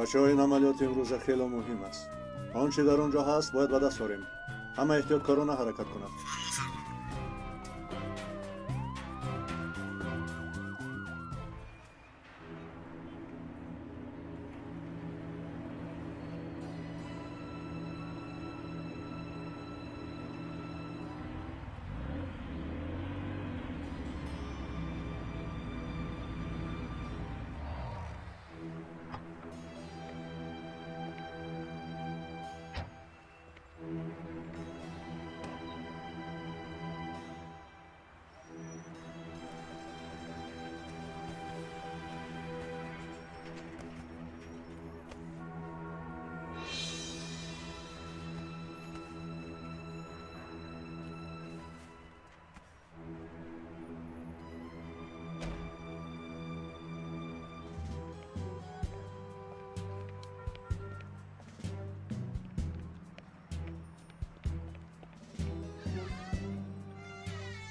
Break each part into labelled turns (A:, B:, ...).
A: Бачаҳо, ин амалиёти имрӯза хеле муҳим аст. Он чи дар он ҷо ҳаст бояд ба даст орем. Ҳама эҳтиёткорона ҳаракат кунад.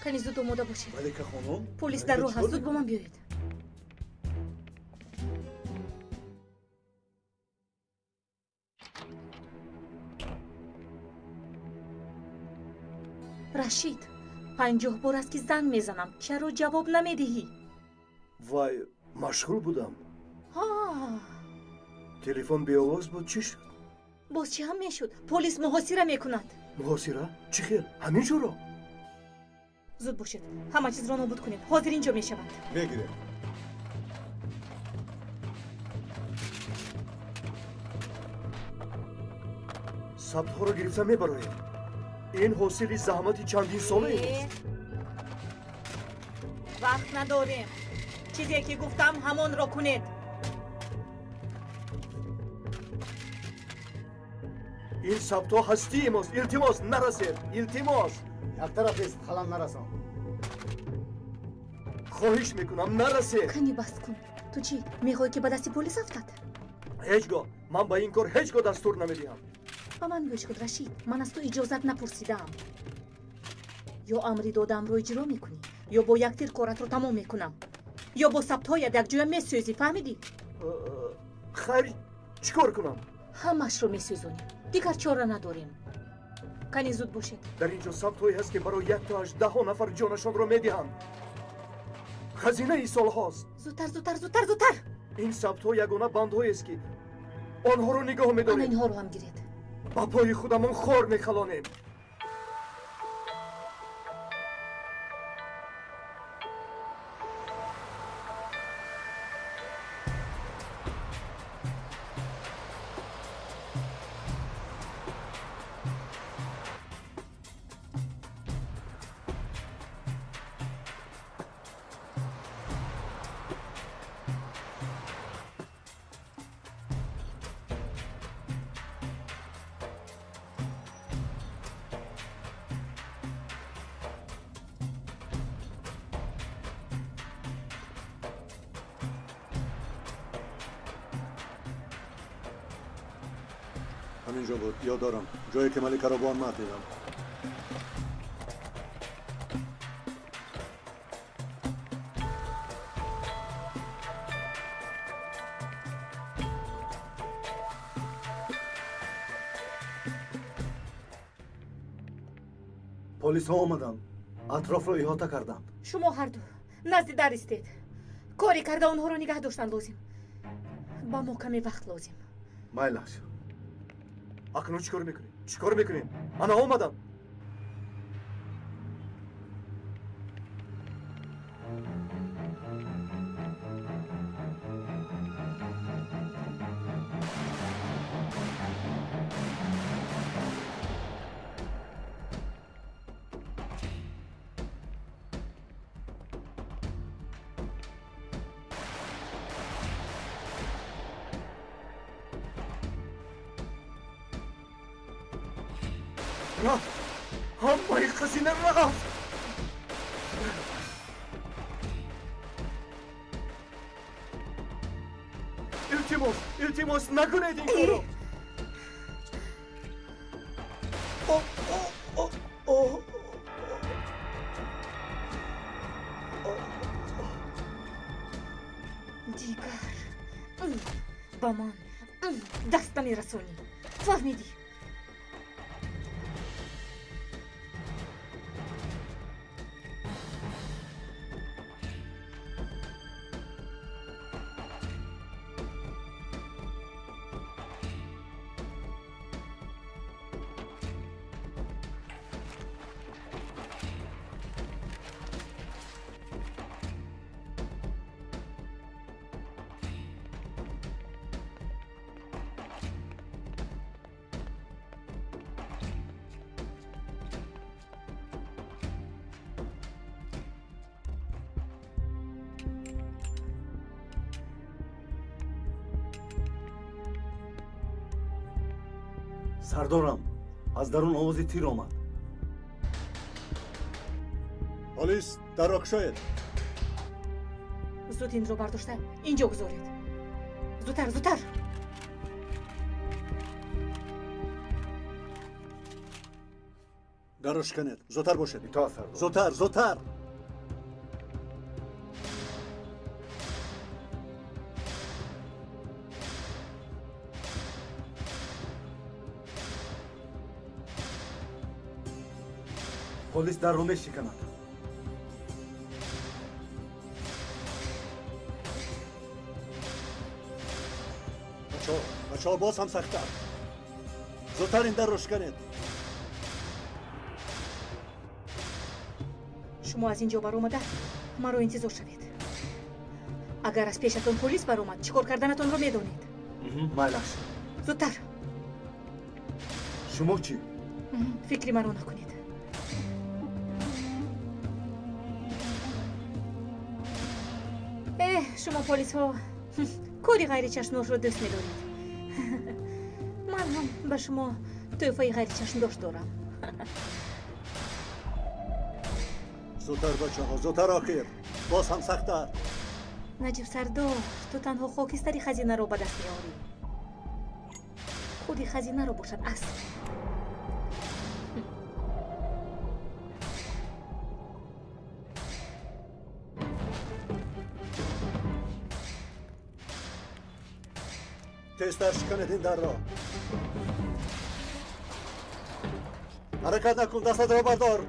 B: Кани зуд омода бошед.
A: Малика хонум,
B: полис дар роҳ аст, зуд бо ман биёед. Рашид, 50 бор аст ки занг мезанам, чаро ҷавоб намедиҳӣ?
C: Вай, машғул будам. Телефон беовоз буд, чӣ шуд?
B: Боз чӣ ҳам мешуд? Полис муҳосира мекунад.
C: Муҳосира? Чӣ хел? Ҳамин ҷоро?
B: Зуд бошед, ҳама чизро нобуд кунед. Ҳозир ин ҷо мешаванд.
A: Мегирем.
C: Сабтҳоро гирифта мебароем. Ин ҳосили заҳмати чандин солае аст.
B: Вақт надорем. Чизе ки гуфтам, ҳамонро кунед.
C: Ин сабтҳо ҳастии мост. Илтимос, нарасед. Илтимос.
D: Як тараф ест, халал нарасон.
C: Хоҳиш мекунам, нарасед.
B: Кани бас кун. Ту чӣ, мехоҳӣ ки ба дасти полис афтад?
C: Ҳеҷ гоҳ. Ман ба ин кор ҳеҷ гоҳ дастур намедиҳам.
B: Ба ман гӯш кун, Рашид. Ман аз ту иҷозат напурсидаам. Ё амри додаамро иҷро мекунӣ, ё бо як тир коратро тамом мекунам, ё бо сабтҳоят якҷоя месӯзӣ, фаҳмидӣ?
C: Хайр, чӣ кор кунам?
B: Ҳамаашро месӯзонем. Дигар чора надорем. Кани зуд бошед.
C: Дар ин ҷо сабтҳое ҳаст, ки барои як то 18 нафар ҷонашонро медиҳанд. Хазинаи солҳост.
B: Зудтар, зудтар, зудтар, зудтар!
C: Ин сабтҳо ягона бандҳоест, ки онҳоро нигоҳ медорем.
B: Ана инҳоро ҳам гиред.
C: Ба пои худамон хор мехалонем.
A: Ҳамин ҷо буд, ёд дорам. Ҷое ки Маликаро бо он мард дидам.
D: Полисҳо омаданд, атрофро иҳота карданд.
B: Шумо ҳарду назди дар истед. Коре карда онҳоро нигаҳ доштан лозим. Ба мо каме вақт лозим.
D: Майлаш.
C: Акнун чӣ кор мекунем? Чӣ кор мекунем? Ана омадам. Рафт! Ҳамаи хазина рафт! Илтимос, илтимос, накунед ин корро!
B: Дигар ба ман Даст намерасонӣ. Фаҳмидӣ?
D: Сардорам, аз дарун овози тир омад.
A: Полис, дарро кушоед.
B: Зуд инро бардошта инҷо гузоред. Зудтар, зудтар!
A: Дарро шиканед. Зудтар бошед.
D: Итоат, сардор.
A: Зудтар, зудтар!
D: Полис дарро мешиканад.
A: Бачаҳо, боз ҳам сахттар. Зудтар ин дарро шиканед.
B: Шумо аз ин ҷо баромада маро интизор шавед. Агар аз пешатон полис баромад, чӣ кор карданатонро медонед.
D: Майлаш.
B: Зудтар.
D: Шумо чӣ?
B: Фикри маро накунед. Шумо полисҳо кори ғайричашмдоштро дӯст медоред. Ман ҳам ба шумо тӯҳфаи ғайричашмдошт дорам.
A: Зудтар, бачаҳо, зудтар, охир. Боз ҳам сахттар.
B: Наҷиб сардор, ту танҳо хокистари хазинаро ба даст меорӣ. Худи хазинаро бошад асп.
A: Тезтар шиканед ин дарро. Ҳаракат накун, дастатро бардор.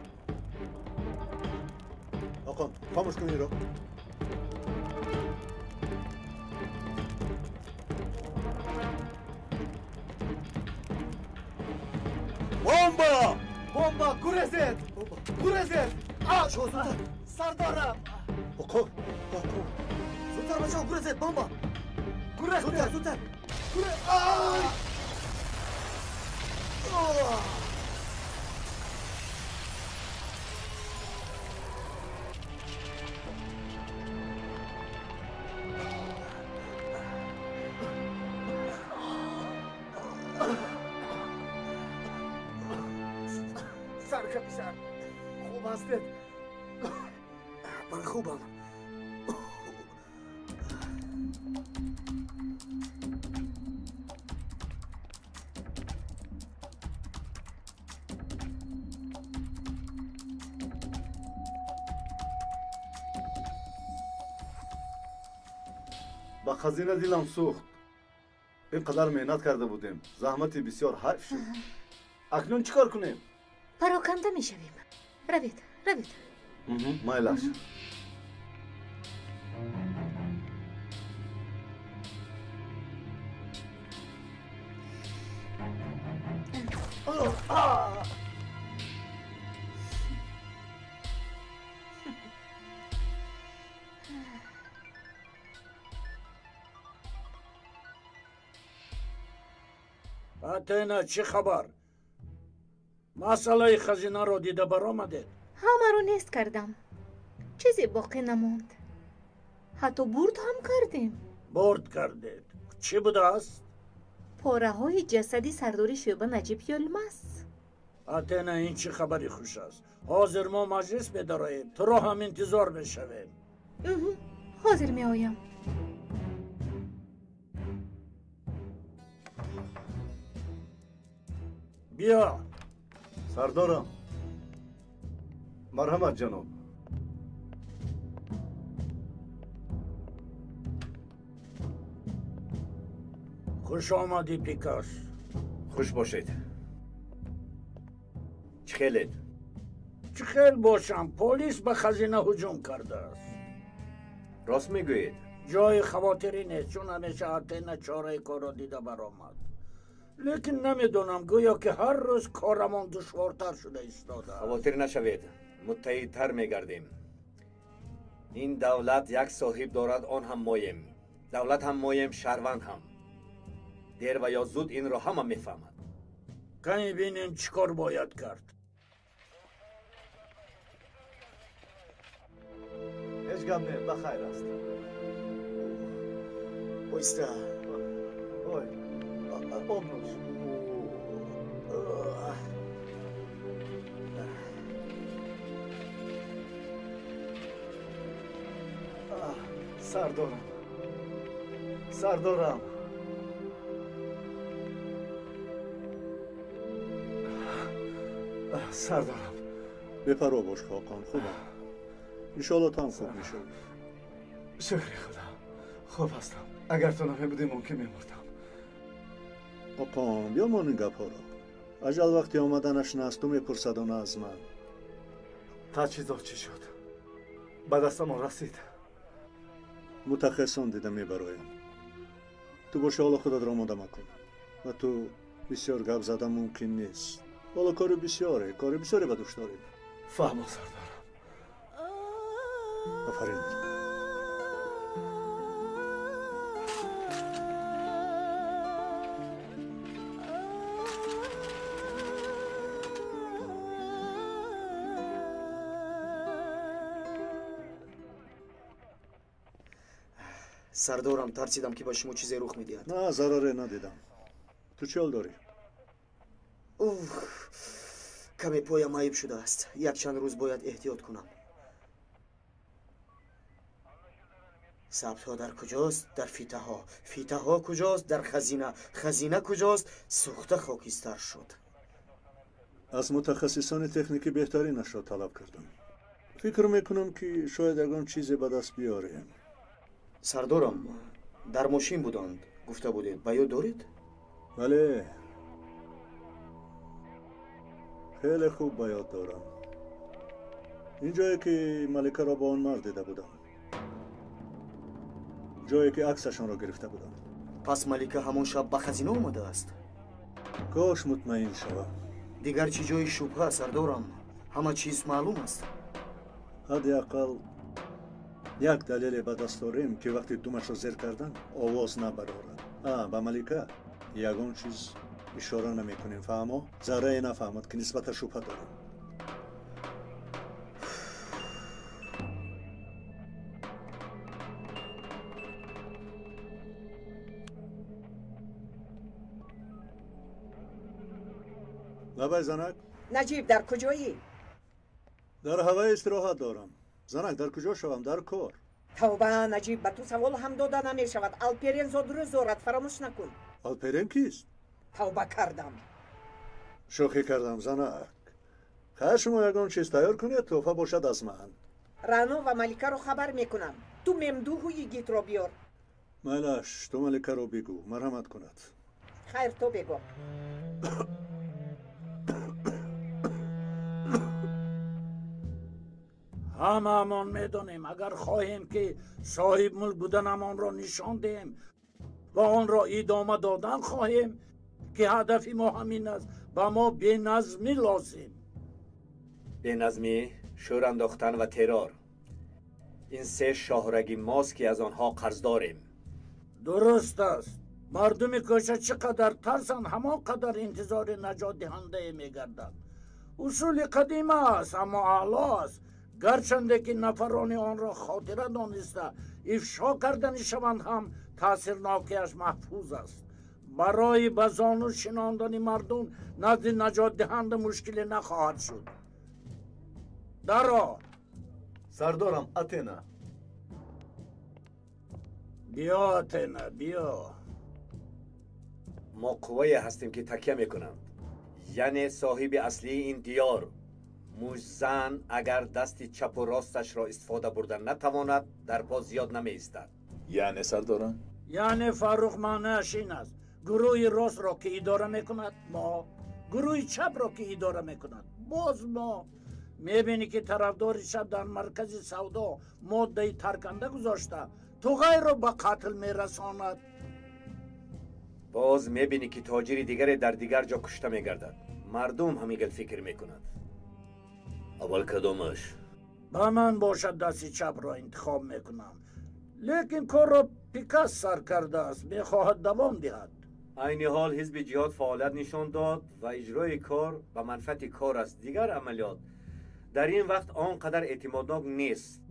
A: Оқон, хомӯш кун инро. Бомба!
D: Бомба! Гурезед! Гурезед! Зудтар! Сардорам!
A: Оқон, оқон.
D: Зудтар, бачаҳо, гурезед! Бомба! Гурезед!
A: Зудтар, зудтар!
D: Ай! Саркомиссар, хуб ҳастед? Ман хубам. Ба хазина дилам сӯхт. Ин қадар меҳнат карда будем, заҳмати бисёр ҳайф шуд. Акнун чӣ кор кунем?
B: Пароканда мешавем. Равед, равед.
D: Майлаш.
E: Атена, чӣ хабар? Масъалаи хазинаро дида баромадед?
B: Ҳамаро нест кардам. Чизе боқӣ намонд. Ҳатто бурд ҳам кардем.
E: Бурд кардед? Чӣ будааст?
B: Пораҳои ҷасади сардори шӯъба Наҷиб Ёлмаз.
E: Атена, ин чӣ хабари хуш аст? Ҳозир мо маҷлис медароем, туро ҳам интизор мешавем.
B: Ҳозир меоям.
E: Биё.
D: Сардорам, марҳамат, ҷаноб.
E: Хуш омадӣ, Пикас.
F: Хуш бошед. Чӣ хелед?
E: Чӣ хел бошам? Полис ба хазина ҳуҷум кардааст.
F: Рост мегӯед?
E: Ҷои хавотирӣ нест, чун ҳамеша Атена чораи корро дида баромад. Лекин намедонам, гӯё ки ҳар рӯз корамон душвортар шуда истодааст.
F: Хавотир нашавед, муттаҳидтар мегардем. Ин давлат як соҳиб дорад, он ҳам моем. Давлат ҳам моем, шаҳрванд ҳам. Дер ва ё зуд инро ҳама мефаҳмад.
E: Кани бинем чӣ кор бояд кард.
D: Ҳеҷ гап не, ба хайр аст.
C: Оҳиста.
D: Ой, об нӯш. Сардорам, сардорам. Сардорам.
A: Бепарво бош, Хоқон, хубам. Иншоалло ту ҳам хуб мешавӣ.
D: Шукри Худо, хуб ҳастам. Агар ту намебудӣ, мумкин мемурдам.
A: Оқон, биёмон ин гапҳоро. Аҷал вақти омаданаш на аз ту мепурсаду на аз ман.
D: Таҷҳизот чӣ шуд? Ба дастамон расид?
A: Мутахассисон дида мебароям. Ту боши ҳоло худатро омода макун. Ва ту бисёр гап задан мумкин нест. Ҳоло кори бисёре, кори бисёре ба дӯш дорем.
D: Фаҳмо, сардорам.
A: Офарин.
C: Сардорам, тарсидам ки ба шумо чизе рух медиҳад.
A: На, зараре надидам. Ту чӣ ҳол дорӣ?
C: Уф, каме поям айб шудааст. Якчанд рӯз бояд эҳтиёт кунам. Сабтҳо дар куҷост? Дар фитаҳо. Фитаҳо куҷост? Дар хазина. Хазина куҷост? Сӯхта хокистар шуд.
A: Аз мутахассисони техникӣ беҳтаринашро талаб кардам. Фикр мекунам, ки шояд ягон чизе ба даст биёрем.
C: Сардорам, дар мошин буданд, гуфта будед, ба ёд доред?
A: Бале, хеле хуб ба ёд дорам. Ин ҷое ки маликаро бо он мард дида будам, ҷое ки аксашонро гирифта будам.
C: Пас малика ҳамон шаб ба хазина омадааст?
A: Кош мутмаин шавам.
C: Дигар чӣ ҷои шубҳа, сардорам? Ҳама чиз маълум аст.
A: Ҳадди ақал як далеле ба даст дорем, ки вақти думашро зер кардан овоз набарорад. Ба малика ягон чиз ишора намекунем, фаҳмо? Заррае нафаҳмад, ки нисбата шубҳа дорем. Лабай, занак.
G: Наҷиб, дар куҷоӣ?
A: Дар ҳаваи истироҳат дорам. Занак, дар куҷо шавам? Дар кор.
G: Тавба, Наҷиб, ба ту савол ҳам дода намешавад. Алперен зодрӯз дорад, фаромӯш накун.
A: Алперен кист?
G: Тавба кардам.
A: Шӯхӣ кардам, занак. Хайр, шумо ягон чиз тайёр кунед, тӯҳфа бошад аз ман.
G: Рано ва Маликаро хабар мекунам. Ту Мемдуҳу Йигитро биёр.
A: Майлаш, ту Маликаро бигӯ, марҳамат кунад.
G: Хайр, то бегоҳ.
E: Ҳамаамон медонем, агар хоҳем, ки соҳиб мулк буданамонро нишон диҳем ва онро идома додан хоҳем, ки ҳадафи мо ҳамин аст, ба мо беназмӣ лозим.
F: Беназмӣ, шӯр андохтан ва террор. Ин се шоҳраги мост, ки аз онҳо қарз дорем.
E: Дуруст аст. Мардуми кӯча чӣ қадар тарсанд, ҳамон қадар интизори наҷотдиҳандае мегарданд. Усули қадима аст, аммо аъло аст. Гарчанде ки нафарони онро хотира дониста ифшо кардани шаванд ҳам, таъсирнокиаш маҳфуз аст. Барои ба зону шинондани мардум назди наҷотдиҳанда мушкиле нахоҳад шуд. Даро!
D: Сардорам, Атена.
E: Биё, Атена, биё.
F: Мо қуввае ҳастем, ки такя мекунанд, яъне соҳиби аслии ин диёр. Мушзан агар дасти чапу росташро истифода бурда натавонад, дар по зиёд намеистад.
H: Яъне, сардорам?
E: Яъне, Фаррух, маънааш ин аст. Гурӯҳи ростро ки идора мекунад мо, гурӯҳи чапро ки идора мекунад боз мо. Мебинӣ ки тарафдори чап дар маркази савдо моддаи тарканда гузошта туғайро ба қатл мерасонад.
F: Боз мебинӣ ки тоҷири дигаре дар дигар ҷо кушта мегардад. Мардум ҳамин гел фикр мекунад. Аввал кадомаш?
E: Ба ман бошад дасти чапро интихоб мекунам. Лекин корро Пикас сар кардааст, мехоҳад давом диҳад.
F: Айни ҳол ҳизби ҷиҳод фаъолият нишон дод ва иҷрои кор ба манфиати кор аст. Дигар амалиёт дар ин вақт он қадар эътимоднок нест.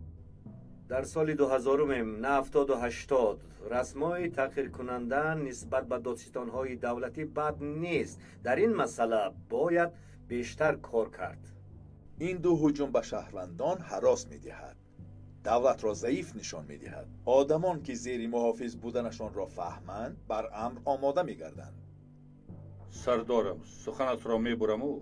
F: Дар соли 2000, на 70 80, расмҳои таҳқиркунанда нисбат ба додситонҳои давлатӣ бад нест. Дар ин масъала бояд бештар кор кард.
H: Ин ду ҳуҷум ба шаҳрвандон ҳарос медиҳад, давлатро заиф нишон медиҳад. Одамон ки зери муҳофиз буданашонро фаҳманд, бар амр омода мегарданд.
I: Сардорам, суханатро мебураму,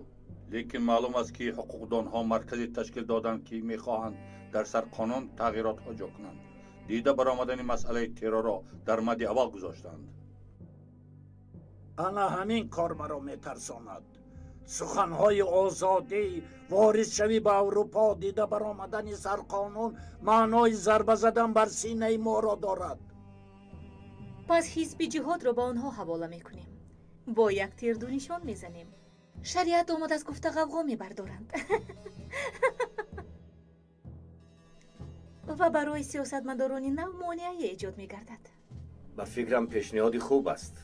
I: лекин маълум аст, ки ҳуқуқдонҳо марказе ташкил доданд, ки мехоҳанд дар сарқонун тағйиротҳо ҷо кунанд. Дида баромадани масъалаи террорро дар мадди аввал гузоштанд.
E: Ана ҳамин кор маро метарсонад. Суханҳои озодӣ, воридшавӣ ба Аврупо, дида баромадани сарқонун маънои зарба задан бар синаи моро дорад.
B: Пас ҳизби ҷиҳодро ба онҳо ҳавола мекунем. Бо як тир ду нишон мезанем. Шариат омадааст гуфта ғавғо мебардоранд ва барои сиёсатмадорони нав монеае эҷод мегардад.
F: Ба фикрам, пешниҳоди хуб аст.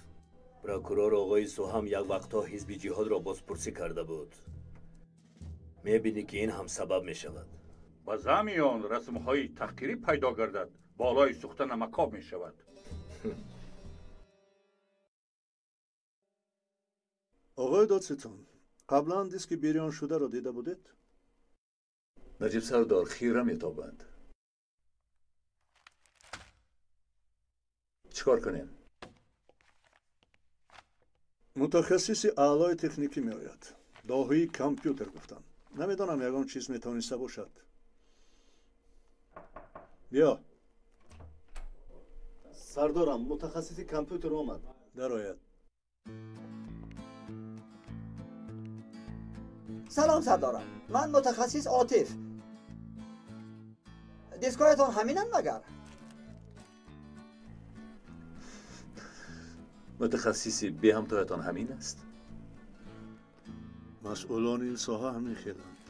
F: Прокурор оғои Суҳам як вақтҳо ҳизби ҷиҳодро бозпурсӣ карда буд. Мебинӣ, ки ин ҳам сабаб мешавад.
I: Ба заъми он расмҳои таҳқирӣ пайдо гардад, болои сӯхта намакоб мешавад.
A: Оғои додситон, қаблан диски бирёншударо дида будед?
J: Наҷиб сардор, хира метобанд. Чӣ кор кунем?
A: Мутахассиси аълои техникӣ меояд. Доҳии компютер гуфтанд. Намедонам, ягон чиз метавониста бошад. Биё.
D: Сардорам, мутахассиси компютер омад.
A: Дарояд.
K: Салом, сардорам, ман мутахассис Отиф. Дискҳоятон ҳаминанд магар?
J: Мутахассиси беҳамтоятон ҳамин аст?
A: Масъулони ин соҳа ҳамин хеланд.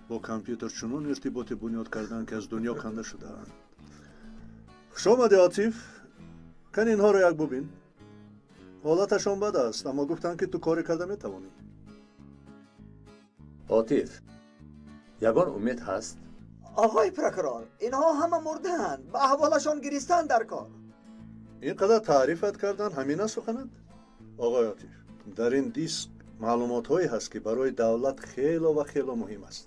A: Бо компютер чунон иртиботе бунёд карданд, ки аз дунё канда шудаанд. Хуш омадӣ, Отиф. Кани, инҳоро як бубин. Ҳолаташон бад аст, аммо гуфтанд, ки ту коре карда метавонӣ.
J: Отиф, ягон умед ҳаст?
K: Оғои прокурор, инҳо ҳама мурдаанд. Ба аҳволашон гиристан дар кор.
A: Ин қадар таърифат кардан, ҳамин аст суханат? Оғои Отиф, дар ин диск маълумотҳое ҳаст, ки барои давлат хело ва хело муҳим аст.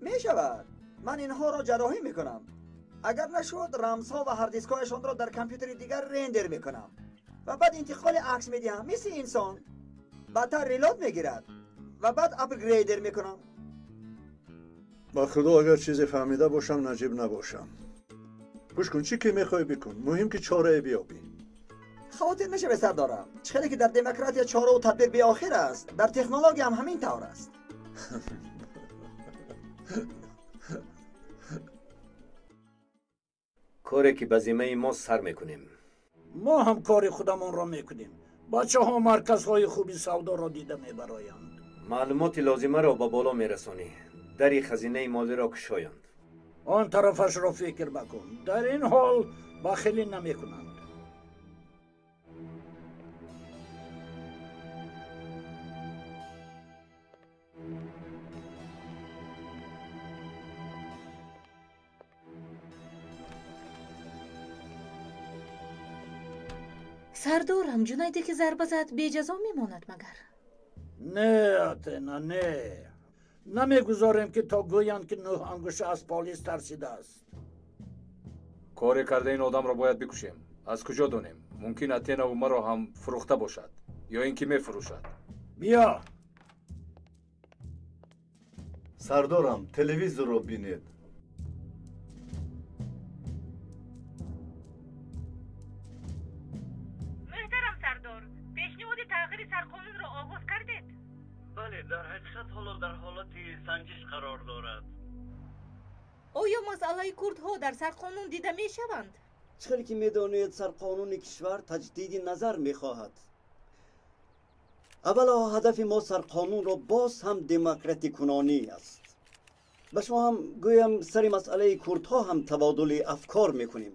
K: Мешавад, ман инҳоро ҷарроҳӣ мекунам. Агар нашуд, рамзҳо ва ҳардискҳояшонро дар компютери дигар рендер мекунам ва баъд интиқоли акс медиҳам, мисли инсон. Баъдтар reload мегирад ва баъд upgrader мекунам.
A: Ба худо, агар чизе фаҳмида бошам, наҷиб набошам. Гӯш кун, чӣ ки мехоҳӣ бикун, муҳим ки чорае биёбӣ.
K: Хавотир нашавед, сардорам. Чӣ хеле ки дар демократия чораву тадбир беохир аст, дар технология ҳам ҳамин тавр аст.
F: Коре ки ба зиммаи мо сар мекунем.
E: Мо ҳам кори худамонро мекунем. Бачаҳо марказҳои хуби савдоро дида мебароянд.
F: Маълумоти лозимаро ба боло мерасонӣ, дари хазинаи молиро кушоянд.
E: Он тарафашро фикр макун. Дар ин ҳол бахилӣ намекунанд.
B: Сардорам, Ҷунайде ки зарба зад, беҷазо мемонад магар?
E: Не, Атена, не. Намегузорем, ки то гӯянд, ки нӯҳ ангуша аз полис тарсидааст.
L: Коре карда ин одамро бояд бикушем. Аз куҷо донем, мумкин Атенаву маро ҳам фурӯхта бошад ё ин ки мефурӯшад.
E: Биё.
D: Сардорам, телевизорро бинед.
B: Муҳтарам сардор, пешниҳоди сарқонунро оғоз кардед?
M: Бале, дар ҳақиқат ҳоло дар ҳолати санҷиш қарор дорад.
B: Оё масъалаи курдҳо дар сарқонун дида мешаванд?
N: Чӣ хеле ки медонед, сарқонуни кишвар таҷдиди назар мехоҳад. Аввало ҳадафи мо сарқонунро боз ҳам демократикунонӣ аст. Ба шумо ҳам гӯям, сари масъалаи курдҳо ҳам табодули афкор мекунем.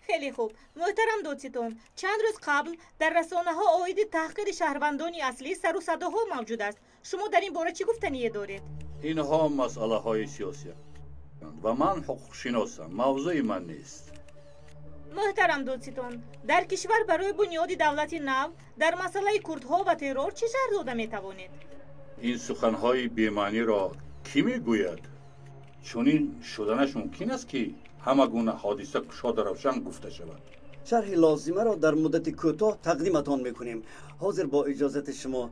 B: Хеле хуб. Муҳтарам додситон, чанд рӯз қабл дар расонаҳо оиди таҳқири шаҳрвандони аслӣ сару садоҳо мавҷуд аст. Шумо дар ин бора чӣ гуфтание доред?
I: Инҳо масъалаҳои сиёсианд ва ман ҳуқуқшиносам, мавзӯи ман нест.
B: Муҳтарам додситон, дар кишвар барои бунёди давлати нав дар масъалаи курдҳо ва террор чӣ шарҳ дода метавонед?
I: Ин суханҳои бемаъниро кӣ мегӯяд? Чунин шуданаш мумкин аст, ки ҳама гуна ҳодиса кушода равшан гуфта шавад.
N: Шарҳи лозимаро дар муддати кӯтоҳ тақдиматон мекунем. Ҳозир бо иҷозати шумо.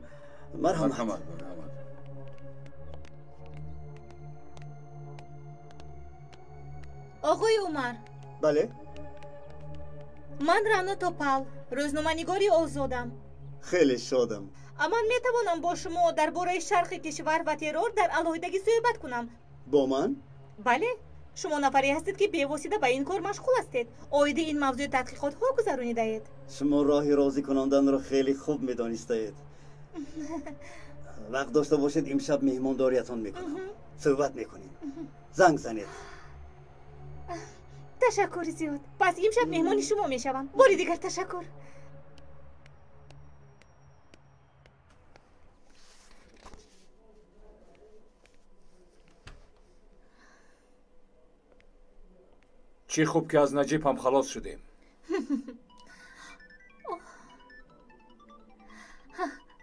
N: Марҳамат.
B: Оғои Умар.
N: Бале.
B: Ман Рано Топал, рӯзноманигори озодам.
N: Хеле шодам.
B: Ман метавонам бо шумо дар бораи шарқи кишвар ва террор дар алоҳидагӣ суҳбат кунам.
N: Бо ман?
B: Бале. Шумо нафаре ҳастед, ки бевосита ба ин кор машғул ҳастед. Оиди ин мавзӯи тадқиқотҳо гузаронидаед.
N: Шумо роҳи розӣ кунонданро хеле хуб медонистаед. Вақт дошта бошед, имшаб меҳмондориятон мекунам. Суҳбат мекунем. Занг занед.
B: Ташаккури зиёд. Пас имшаб меҳмони шумо мешавам. Бори дигар ташаккур.
L: Чӣ хуб, ки аз Наҷиб ҳам халос шудем.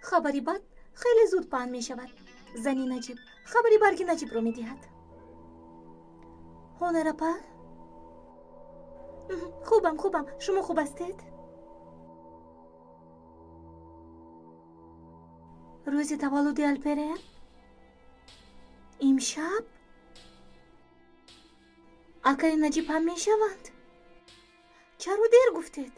B: Хабари бад хеле зуд паҳн мешавад. Зани Наҷиб хабари барги Наҷибро медиҳад. Ҳонарапа? Хубам, хубам. Шумо хуб ҳастед? Рӯзи таваллуди Алперен? Имшаб? Акаи Наҷиб ҳам мешаванд? Чаро дер гуфтед?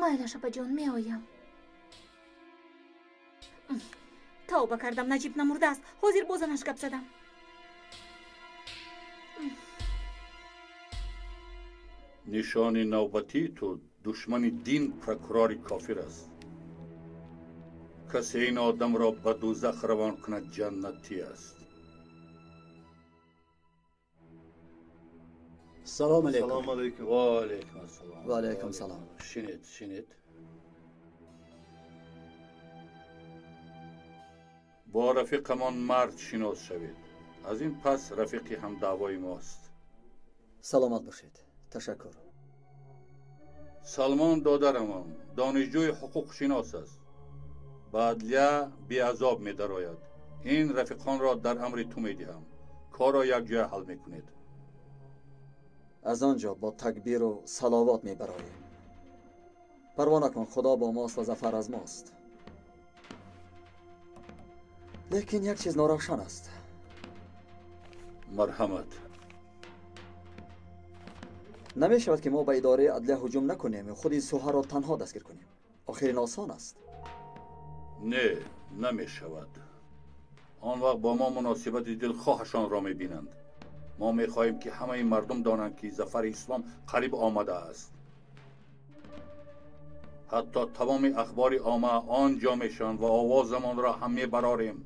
B: Майлаш, апаҷон, меоям. Тавба кардам, Наҷиб намурдааст. Ҳозир бо занаш гап задам.
I: Нишони навбатии ту душмани дин, прокурори кофир аст. Касе ин одамро ба дӯзах равон кунад, ҷаннатӣ аст.
O: Салом алейкум.
D: Салом алейкум.
I: Ва алейкум ассалом.
O: Ва алейкум салом.
I: Шинед, шинед. Бо рафиқамон мард шинос шавед. Аз ин пас рафиқи ҳамдаъвои мост.
O: Саломат бошед. Ташаккур.
I: Салмон додарамон донишҷӯи ҳуқуқшинос аст. Ба адлия беазоб медарояд. Ин рафиқонро дар амри ту медиҳам. Корро якҷоя ҳал мекунед.
O: Аз он ҷо бо такбиру саловот мебароем. Парво накун, Худо бо мост ва зафар аз мост. Лекин як чиз норавшан аст.
I: Марҳамат.
O: Намешавад, ки мо ба идораи адлия ҳуҷум накунем ё худи Суҳаро танҳо дастгир кунем. Охир ин осон аст.
I: Не, намешавад. Он вақт бо мо муносибати дилхоҳашонро мебинанд. Мо мехоҳем, ки ҳамаи мардум донанд, ки зафари ислом қариб омадааст. Ҳатто тамоми ахбори омма он ҷо мешаванд ва овозамонро ҳам мебарорем.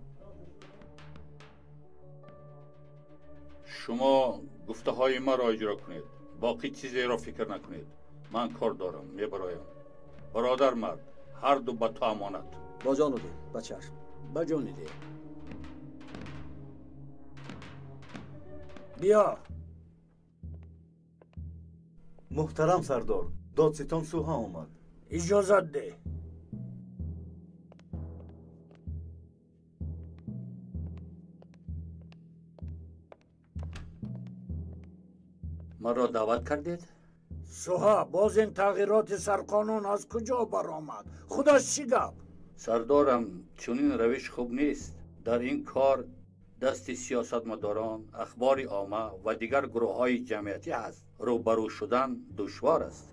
I: Шумо гуфтаҳои маро иҷро кунед, боқӣ чизеро фикр накунед. Ман кор дорам, мебароям. Бародар мард, ҳарду ба ту амонат.
O: Бо ҷону дил, ба чашм.
E: Ба ҷони дил. Биё.
D: Муҳтарам сардор, додситон Суҳа омад.
E: Иҷозат деҳ.
I: Маро даъват кардед?
E: Суҳа, боз ин тағйироти сарқонун аз куҷо баромад? Худаш чӣ гап?
I: Сардорам, чунин равиш хуб нест. Дар ин кор Дасти сиёсатмадорон, ахбори омма ва дигар гурӯҳҳои ҷамъиятӣ ҳаст. Рӯбарӯ шудан душвор аст.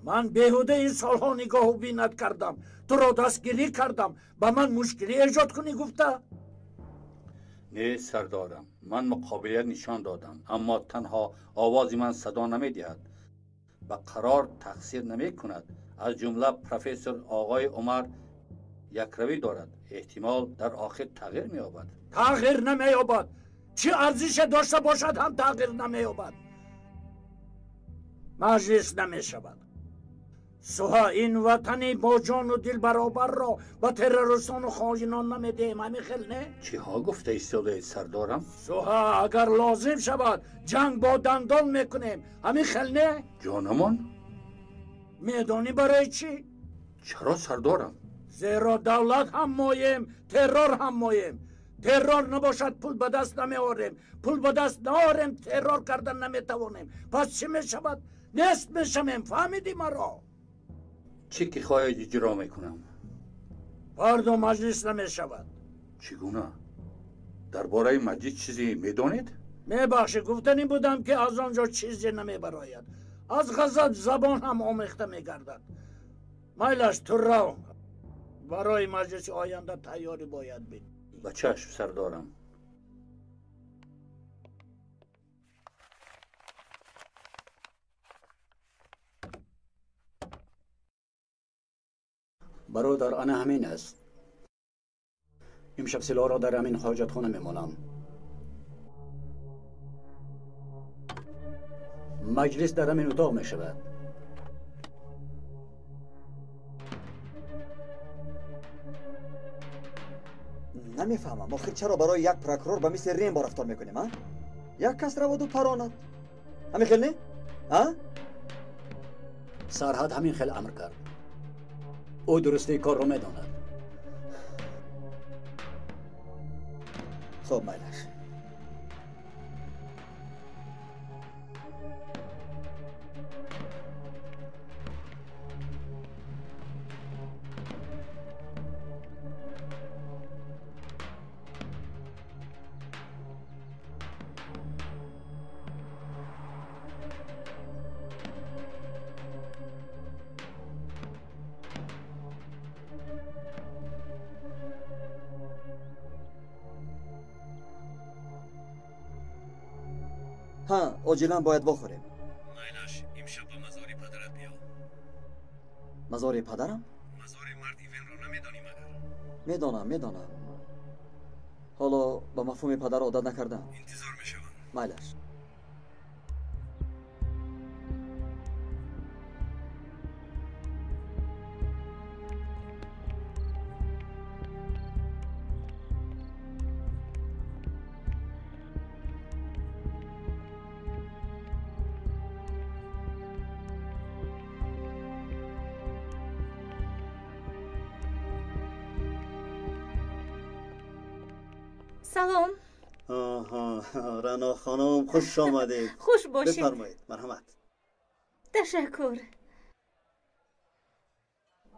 E: Ман беҳуда ин солҳо нигоҳу бинат кардам, туро дастгирӣ кардам, ба ман мушкилӣ эҷод кунӣ гуфта?
I: Не, сардорам, ман муқобилият нишон додам, аммо танҳо овози ман садо намедиҳад, ба қарор тақсир намекунад. Аз ҷумла профессор оғои Умар якравӣ дорад. Эҳтимол дар охир тағйир меёбад.
E: Тағйир намеёбад. Чӣ арзише дошта бошад ҳам тағйир намеёбад. Маҷлис намешавад. Суҳа, ин ватани бо ҷону дил баробарро ба террористону хоинон намедиҳем, ҳамин хел не?
I: Чиҳо гуфта истодаед, сардорам?
E: Суҳа, агар лозим шавад ҷанг бо дандон мекунем, ҳамин хел не?
I: Ҷонамон?
E: Медонӣ барои чӣ?
I: Чаро, сардорам?
E: Зеро давлат ҳам моем, террор ҳам моем. Террор набошад пул ба даст намеорем, пул ба даст наорем террор кардан наметавонем. Пас чӣ мешавад? Нест мешавем, фаҳмидӣ маро?
I: Чӣ ки хоҳед иҷро мекунам.
E: Фардо маҷлис намешавад.
I: Чӣ гуна? Дар бораи маҷлис чизе медонед?
E: Мебахшед, гуфтанӣ будам ки аз он ҷо чизе намебарояд. Аз ғазаб забон ҳам омехта мегардад. Майлаш, ту рав. Барои маҷлиси оянда тайёрӣ бояд бид.
I: Ба чашм, сардорам.
P: Бародар, ана ҳамин аст. Имшаб силоҳро дар ҳамин ҳоҷатхона мемонам. Маҷлис дар ҳамин утоқ мешавад.
K: Намефаҳмам, охир чаро барои як прокурор ба мисли Рембо рафтор мекунем, а? Як кас раваду паронад. Ҳамин хел не? А?
P: Сарҳад ҳамин хел амр кард. Ӯ дурустии корро медонад.
K: Хоб, майлаш. Ҳа, оҷилан бояд вохӯрем.
F: Майлаш, имшаб ба мазори падарат биё.
K: Мазори падарам?
F: Мазори мард Ивенро намедонӣ магар?
K: Медонам, медонам. Ҳоло ба мафҳуми падар одат накардам.
F: Интизор мешавам.
K: Майлаш.
B: Салом.
N: Оҳо, Рано хонум, хуш омадед.
B: Хуш бошед.
N: Бифармоед, марҳамат.
B: Ташаккур.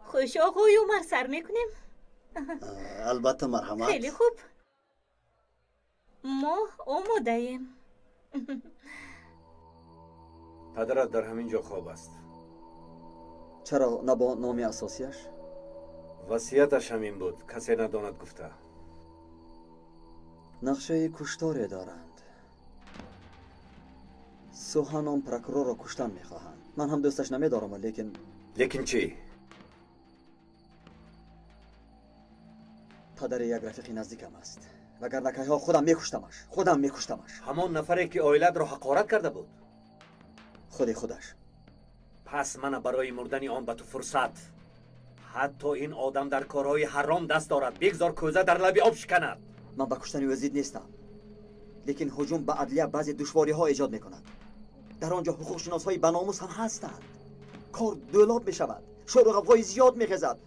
B: Хуш, оғои Умар, сар мекунем?
N: Албатта, марҳамат.
B: Хеле хуб. Мо омодаем.
F: Падарат дар ҳамин ҷо хоб аст.
O: Чаро на бо номи асосияш?
F: Васияташ ҳамин буд, касе надонад гуфта.
O: Нақшаи кушторе доранд. Суҳанон прокурорро куштан мехоҳанд. Ман ҳам дӯсташ намедорам, лекин
F: лекин чӣ?
O: Падари як рафиқи наздикам аст. Вагарна кайҳо худам мекуштамаш. Худам мекуштамаш.
F: Ҳамон нафаре ки оилатро ҳақорат карда буд?
O: Худи худаш.
F: Пас мана барои мурдани он ба ту фурсат. Ҳатто ин одам дар корҳои ҳаром даст дорад. Бигзор кӯза дар лаби об шиканад.
K: Ман ба куштани ӯ зид нестам, лекин ҳуҷум ба адлия баъзе душвориҳо эҷод мекунад. Дар он ҷо ҳуқуқшиносҳои баномус ҳам ҳастанд. Кор дӯлоб мешавад, шору ғавғои зиёд мехезад.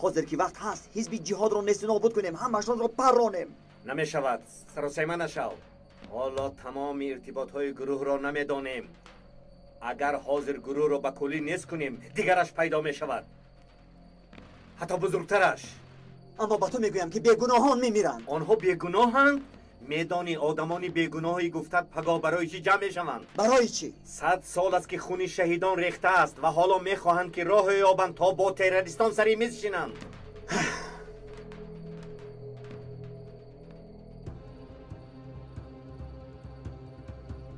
K: Ҳозир ки вақт ҳаст, ҳизби ҷиҳодро несту нобуд кунем, ҳамаашонро парронем.
F: Намешавад, саросема нашав. Ҳоло тамоми иртиботҳои гурӯҳро намедонем. Агар ҳозир гурӯҳро ба куллӣ нест кунем, дигараш пайдо мешавад, ҳатто бузургтараш.
K: Аммо ба ту мегӯям ки бегуноҳон мемиранд.
F: Онҳо бегуноҳанд? Медонӣ одамони бегуноҳи гуфтат пагоҳ барои чӣ ҷамъ мешаванд?
K: Барои чӣ?
F: 100 сол аст ки хуни шаҳидон рехта аст ва ҳоло мехоҳанд ки роҳе ёбанд то бо террористон сари миз шинанд.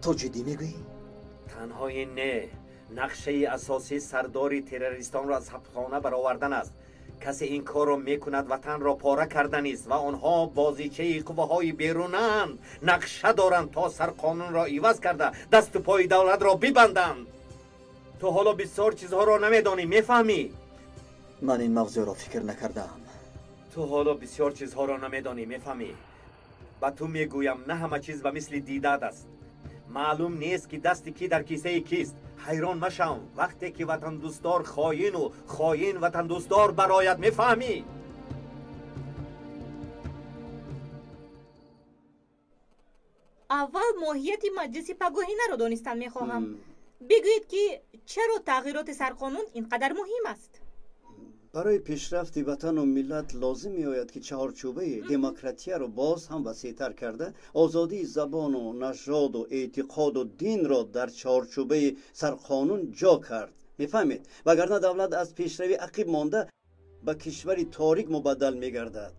K: Ту ҷиддӣ мегӯӣ?
F: Танҳо ин не. Нақшаи асосии сардори террористонро аз ҳабсхона баровардан аст. Касе ин корро мекунад ватанро пора карданист ва онҳо бозичаи қувваҳои берунанд. Нақша доранд то сарқонунро иваз карда дасту пои давлатро бибанданд. Ту ҳоло бисёр чизҳоро намедонӣ, мефаҳмӣ?
O: Ман ин мавзӯъро фикр накардаам.
F: Ту ҳоло бисёр чизҳоро намедонӣ, мефаҳмӣ? Ба ту мегӯям, на ҳама чиз ба мисли дидат аст. Маълум нест ки дасти кӣ дар кисаи кист. Ҳайрон машав вақте ки ватандӯстдор хоину хоин ватандӯстдор барояд, мефаҳмӣ?
B: Аввал моҳияти маҷлиси пагоҳинаро донистан мехоҳам. Бигӯед ки чаро тағйироти сарқонун ин қадар муҳим аст?
N: Барои пешрафти ватану миллат лозим меояд ки чаҳорчӯбаи демократияро боз ҳам васеътар карда, озодии забону нажоду эътиқоду динро дар чаҳорчӯбаи сарқонун ҷо кард. Мефаҳмед? Вагарна давлат аз пешравӣ ақиб монда ба кишвари торик мубаддал мегардад.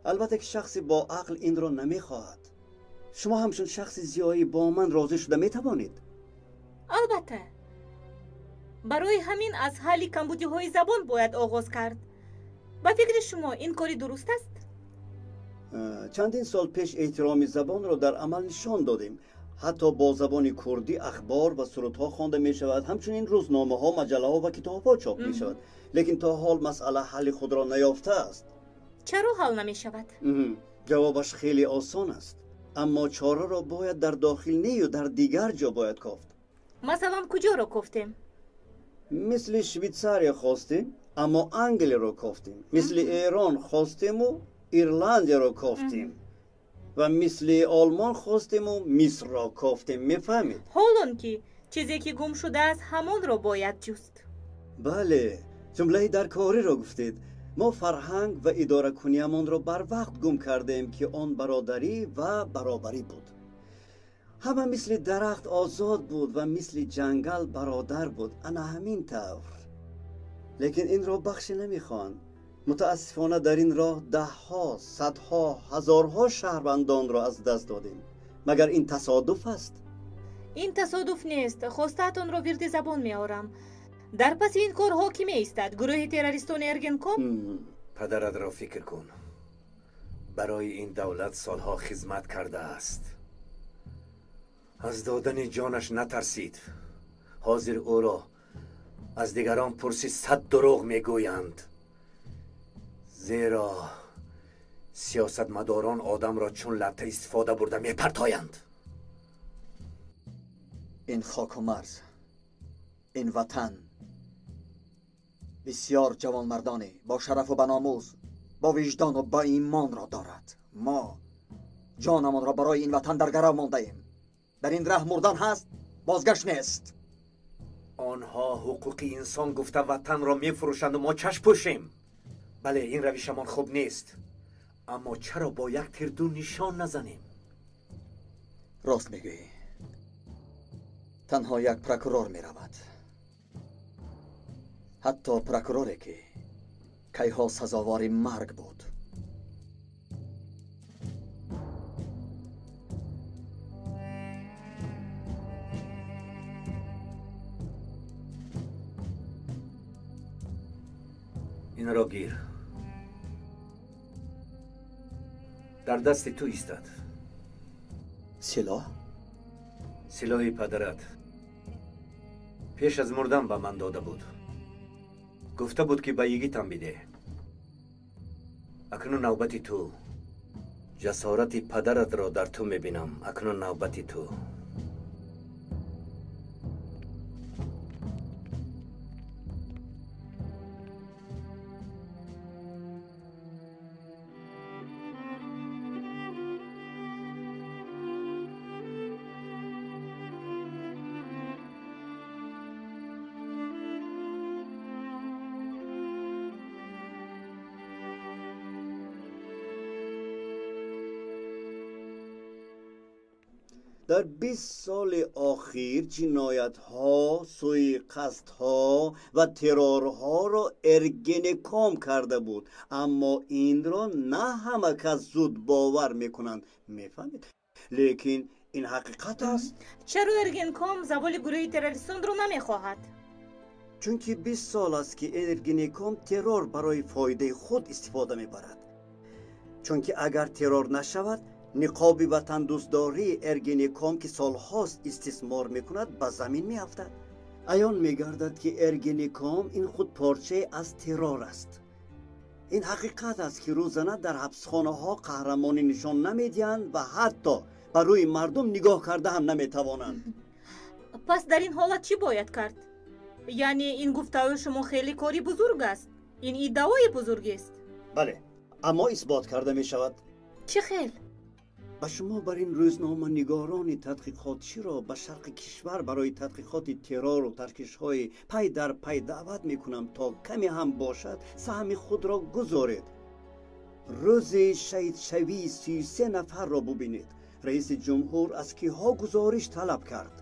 N: Албатта ки шахси бо ақл инро намехоҳад. Шумо ҳамчун шахси зиёӣ бо ман розӣ шуда метавонед?
B: Албатта. Барои ҳамин аз ҳалли камбудиҳои забон бояд оғоз кард. Ба фикри шумо ин кори дуруст аст?
N: Чандин сол пеш эҳтироми забонро дар амал нишон додем. Ҳатто бо забони курдӣ ахбор ва сурудҳо хонда мешавад, ҳамчунин рӯзномаҳо, маҷаллаҳо ва китобҳо чоп мешавад. Лекин то ҳол масъала ҳалли худро наёфтааст.
B: Чаро ҳал намешавад?
N: Ҷавобаш хеле осон аст, аммо чораро бояд дар дохил нею дар дигар ҷо бояд кофт.
B: Масалан, куҷоро кофтем?
N: Мисли Швейтсария хостем, аммо Англияро кофтем. Мисли Эрон хостему Ирландияро кофтем. Ва мисли Олмон хостему Мисрро кофтем. Мефаҳмед?
B: Ҳолон ки чизе ки гум шудааст, ҳамонро бояд ҷуст.
N: Бале, ҷумлаи даркориро гуфтед. Мо фарҳанг ва идоракуниямонро барвақт гум кардем, ки он бародарӣ ва баробарӣ буд. Ҳама мисли дарахт озод буд ва мисли ҷангал бародар буд. Ана ҳамин тавр. Лекин инро бахше намехоҳанд. Мутаассифона дар ин роҳ даҳҳо, садҳо, ҳазорҳо шаҳрвандонро аз даст додем. Магар ин тасодуф аст?
B: Ин тасодуф нест. Хостаатонро вирди забон меорам. Дар паси ин корҳо кӣ меистад? Гурӯҳи террористони Эргенком?
F: Падаратро фикр кун. Барои ин давлат солҳо хизмат кардааст. Аз додани ҷонаш натарсид. Ҳозир ӯро аз дигарон пурси 100 дурӯғ мегӯянд. Зеро сиёсатмадорон одамро чун латта истифода бурда мепартоянд.
O: Ин хоку марз, ин ватан бисёр ҷавонмардоне бо шарафу ба номус, бо виҷдону ба имонро дорад. Мо ҷонамонро барои ин ватан дар гарав мондаем. Дар ин раҳ мурдан ҳаст, бозгашт нест.
F: Онҳо ҳуқуқи инсон гуфта ватанро мефурӯшанду мо чашм пӯшем. Бале, ин равишамон хуб нест, аммо чаро бо як тир ду нишон назанем?
O: Рост мегӯӣ. Танҳо як прокурор меравад. Ҳатто прокуроре ки кайҳо сазовори марг буд.
F: Инро гир. Дар дасти ту истад.
O: Силоҳ?
F: Силоҳи падарат. Пеш аз мурдан ба ман дода буд. Гуфта буд ки ба йигитам бидеҳ. Акнун навбати ту. Ҷасорати падаратро дар ту мебинам. Акнун навбати ту.
N: Дар 20 соли охир ҷиноятҳо, суиқасдҳо ва террорҳоро Эргенеком карда буд, аммо инро на ҳама кас зуд бовар мекунанд, мефаҳмед? Лекин ин ҳақиқат аст.
B: Чаро Эргенеком заволи гурӯҳи террористонро намехоҳад?
N: Чунки 20 сол аст, ки Эргенеком террор барои фоидаи худ истифода мебарад. Чунки агар террор нашавад, ниқоби ватандӯстдории Эргенеком, ки солҳост истисмор мекунад, ба замин меафтад. Аён мегардад, ки Эргенеком ин худ порчае аз террор аст. Ин ҳақиқат аст, ки рӯзана дар ҳабсхонаҳо қаҳрамонӣ нишон намедиҳанд ва ҳатто ба рӯи мардум нигоҳ карда ҳам наметавонанд.
B: Пас дар ин ҳолат чӣ бояд кард? Яъне ин гуфтаҳои шумо хеле кори бузург аст. Ин иддаои бузургест.
N: Бале, аммо исбот карда мешавад.
B: Чӣ хел?
N: Ба шумо бар ин рӯзноманигорони тадқиқотчиро ба шарқи кишвар барои тадқиқоти террору таркишҳои пай дар пай даъват мекунам, то каме ҳам бошад саҳми худро гузоред. Рӯзи шаҳидшавии 33 нафарро бубинед. Раиси ҷумҳур аз киҳо гузориш талаб кард.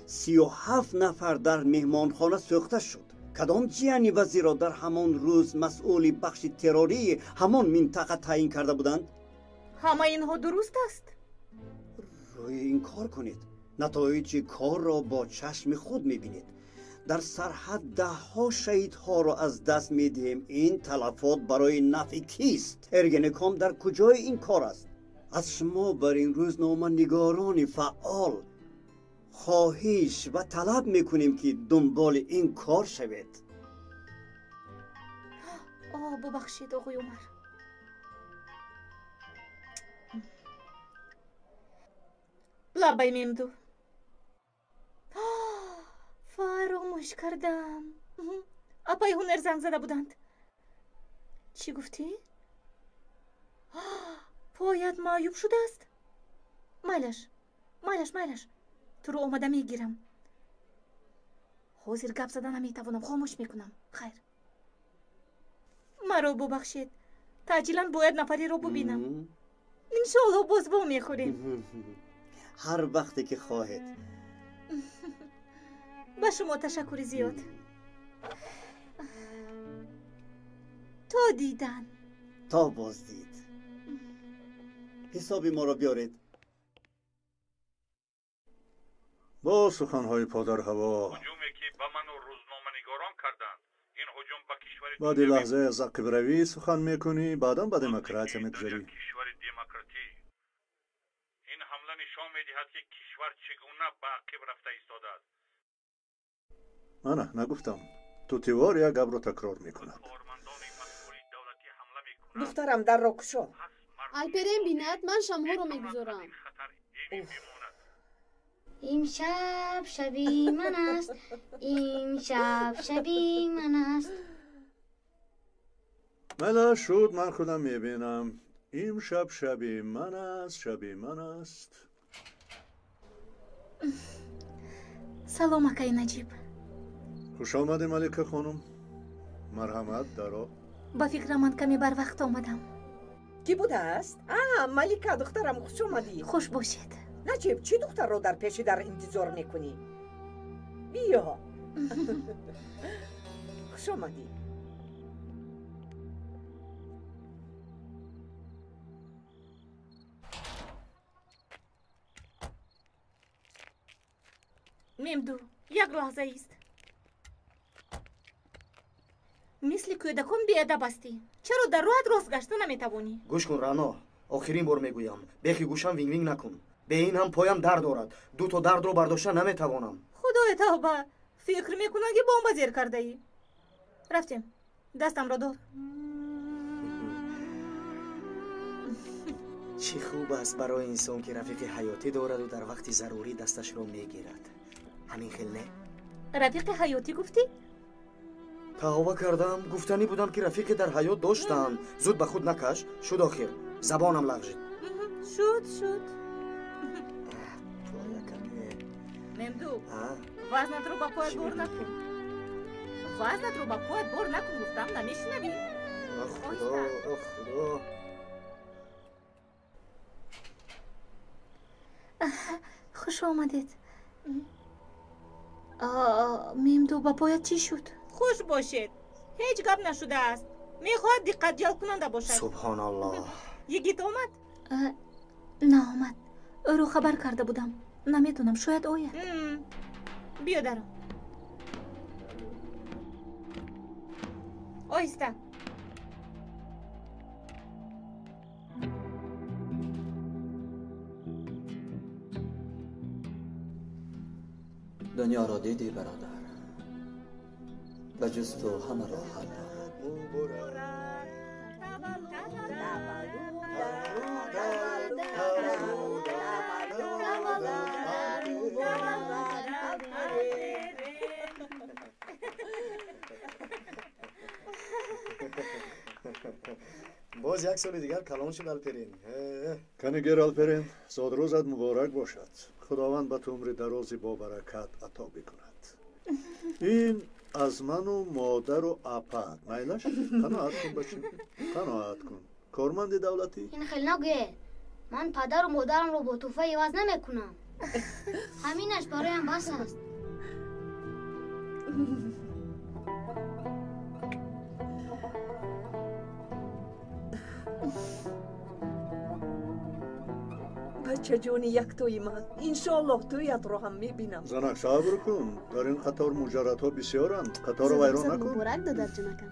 N: 37 нафар дар меҳмонхона сӯхта шуд. Кадом ҷияни вазирро дар ҳамон рӯз масъули бахши террории ҳамон минтақа таъин карда буданд?
B: Ҳама инҳо дуруст аст?
N: Рӯи ин кор кунед. Натоиҷи корро бо чашми худ мебинед. Дар сарҳад даҳҳо шаҳидҳоро аз даст медиҳем. Ин талафот барои нафъи кист? Эргенеком дар куҷои ин кор аст? Аз шумо бар ин рӯзноманигорони фаъол хоҳиш ва талаб мекунем, ки дунболи ин кор шавед.
B: Бубахшед, оғои Умар. Лабай Мемду. Фаромӯш кардам. Апаи Ҳунер занг зада буданд. Чӣ гуфтӣ? Поят маъюб шудааст? Майлаш, майлаш, майлаш. Туро омада мегирам. Ҳозир гап зада наметавонам, хомӯш мекунам. Хайр. Маро бубахшед. Таъҷилан бояд нафареро бубинам. Иншоалло боз вомехӯрем.
N: Ҳар вақте ки хоҳед.
B: Ба шумо ташаккури зиёд. То дидан.
N: То боздид. Ҳисоби моро биёред.
A: Бо суханҳои подарҳаво.
I: Ҳуҷуме ки ба ману рӯзноманигорон карданд, ин ҳуҷум ба кишвари
A: баъди лаҳзае аз ақибравӣ сухан мекунӣ, баъдан ба демократия мегузарӣ.
I: Кишвари демократӣ. Ин ҳамла нишон медиҳад, ки кишвар чӣ гуна ба ақиб рафта истодааст.
A: Ана, нагуфтам. Тутивор як гапро такрор мекунад.
G: Духтарам, дарро кушо.
Q: Алперен бинад, ман шамҳоро мегузорам.
R: Имшаб шаби ман аст, имшаб шаби ман аст.
A: Мала шуд, ман худам мебинам. Имшаб шаби ман аст, шаби ман аст.
B: Салом, акаи Наҷиб.
A: Хуш омадӣ, Малика хонум. Марҳамат, даро.
B: Ба фикрам, ман каме барвақт омадам.
G: Кӣ будааст? Малика, духтарам, хуш омадӣ.
B: Хуш бошед.
G: Наҷиб, чӣ духтарро дар пеши дар интизор мекунӣ? Биё. Хуш омадӣ.
B: Мемду, як лаҳза ист. Мисли кӯдакон беадаб ҳастӣ. Чаро дар роҳат рост гашта наметавонӣ?
S: Гӯш кун, Рано, охирин бор мегӯям. Бехи гӯшам винг-винг накун. Бе ин ҳам поям дард дорад. Дуто дардро бардошта наметавонам.
B: Худои тавба, фикр мекунам, ки бомба зер кардаӣ. Рафтем, дастамро дор.
S: Чӣ хуб аст барои инсон, ки рафиқи ҳаётӣ дораду дар вақти зарурӣ дасташро мегирад. Ҳамин хел не?
B: Рафиқи ҳаётӣ гуфтӣ?
S: Тавба кардам, гуфтанӣ будам, ки рафиқе дар ҳаёт доштам. Зуд ба худ накаш, шуд охир. Забонам лағжид.
B: Шуд, шуд. Мемду, вазнатро ба поят бор накун. Вазнатро ба поят бор накун, гуфтам, намешунавӣ?
S: Ох, Худо, ох, Худо.
B: Хуш омадед. Мемду, ба поят чӣ шуд?
T: Хуш бошед. Ҳеҷ гап нашудааст. Мехоҳад диққат ҷалбкунанда бошад.
S: Субҳоналлоҳ.
T: Йигит омад?
B: Наомад. Ӯро хабар карда будам. Намедонам, шояд ояд.
T: Биё даро. Оҳиста.
O: Дунёро дидӣ, бародар, ба ҷуз ту ҳама роҳат дорад.
S: Боз як соли дигар калон шуд Алперин.
A: Канигер Алперин, зодрӯзат муборак бошад. Худованд ба ту умри дарози бобаракат ато бикунад. Ин аз ману модару апат. Майлаш? Қаноат кун, бача. Қаноат кун. Корманди давлатӣ?
R: Ин хел нагӯед. Ман падару модарамро бо тӯҳфа иваз намекунам. Ҳаминаш бароям бас аст.
G: Бачаҷони яктои ман, иншоаллоҳ тӯятро ҳам мебинам.
A: Занак, сабр кун. Дар ин қатор муҷаррадҳо бисёранд. Қаторро вайрон накун.
Q: Муборак, додарҷонакам.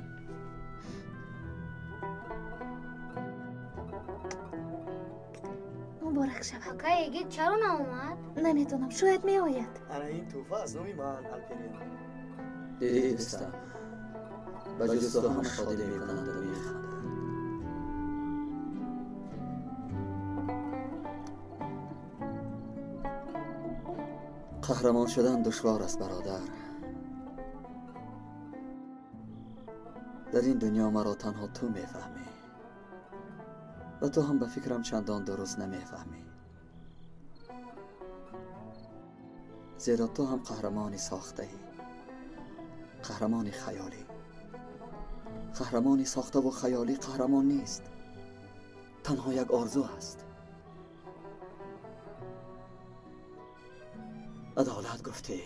B: Муборак шавад.
R: Акаи Йигит чаро наомад?
B: Намедонам, шояд меояд.
S: Ана ин тӯҳфа аз номи ман, Алперин.
O: Дидӣ, дӯстам, ба ҷуз ту ҳама шодӣ мекунанду механданд. Қаҳрамон шудан душвор аст, бародар. Дар ин дунё маро танҳо ту мефаҳмӣ ва ту ҳам ба фикрам чандон дуруст намефаҳмӣ, зеро ту ҳам қаҳрамони сохтаӣ, қаҳрамони хаёлӣ. Қаҳрамони сохтаву хаёлӣ қаҳрамон нест, танҳо як орзу аст. Адолат гуфтӣ,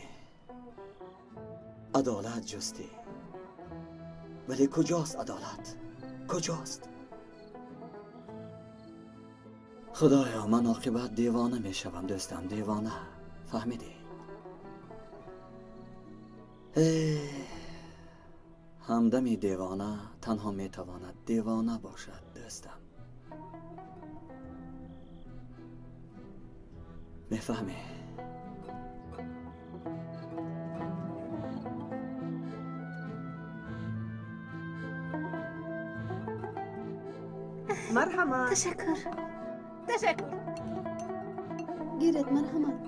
O: адолат ҷустӣ, вале куҷост адолат? Куҷост? Худоё, ман оқибат девона мешавам, дӯстам, девона. Фаҳмидӣ? Ҳамдами девона танҳо метавонад девона бошад, дӯстам. Мефаҳмӣ?
G: Марҳамат.
B: Ташаккур.
T: Ташаккур.
Q: Гиред, марҳамат.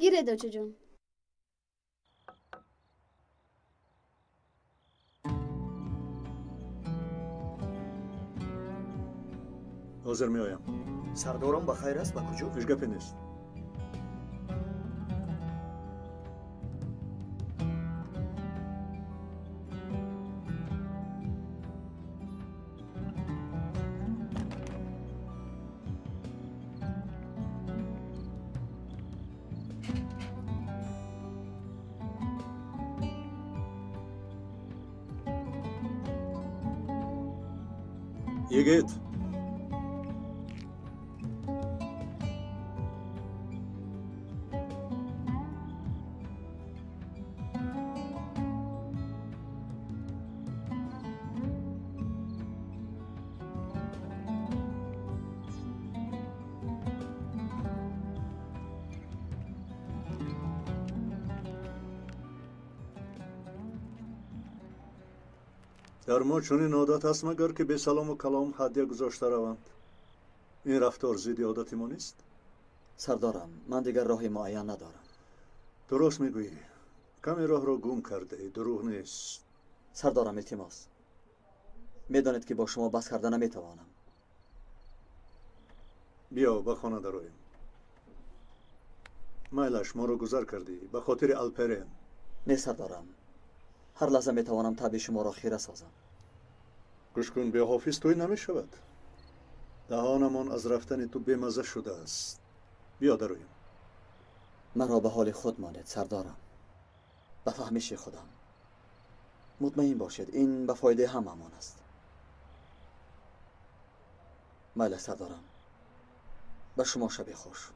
Q: Гиред, очаҷон.
A: Ҳозир меоям.
S: Сардорам ба хайр аст, ба куҷо?
A: Ҳеҷ гапе нест. Йигит! Дар мо чунин одат ҳаст магар ки бесалому калом ҳадя гузошта раванд? Ин рафтор зидди одати мо нест?
O: Сардорам, ман дигар роҳи муайян надорам.
A: Дуруст мегӯӣ. Каме роҳро гум кардаӣ, дурӯғ нест.
O: Сардорам, илтимос. Медонед ки бо шумо баҳс карда наметавонам.
A: Биё ба хона дароем. Майлаш, моро гузар кардӣ ба хотири Алперен.
O: Не сардорам, ҳар лаҳза метавонам табъи шуморо хира созам.
A: Гӯш кун, беҳофиз тӯй намешавад. Даҳонамон аз рафтани ту бемазза шудааст. Биё дароем.
O: Маро ба ҳоли худ монед сардорам, ба фаҳмиши худам. Мутмаин бошед, ин ба фоидаи ҳамаамон аст. Майла сардорам, ба шумо шаби хуш.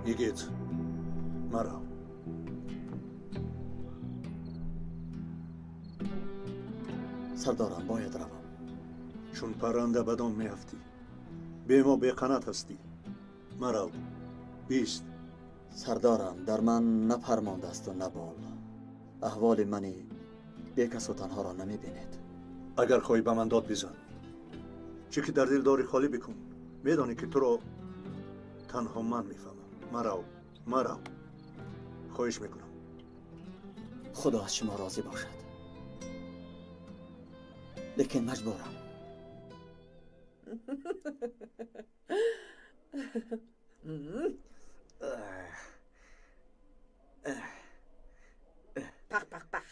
A: Йигит, маро.
O: Сардорам, бояд равам.
A: Чун парранда ба дом меафтӣ, бе мо беқанат ҳастӣ. Марав, бист.
O: Сардорам, дар ман на пар мондааст на бол. Аҳволи мани бекасу танҳоро намебинед.
A: Агар хоҳӣ ба ман дод бизан. Чӣ ки дар дил дорӣ холӣ бикун. Медонӣ ки туро танҳо ман мефаҳмам. Марав, марав, хоҳиш мекунам.
O: Худо аз шумо розӣ бошад, лекин маҷбурам.
G: Пах, пах, пах.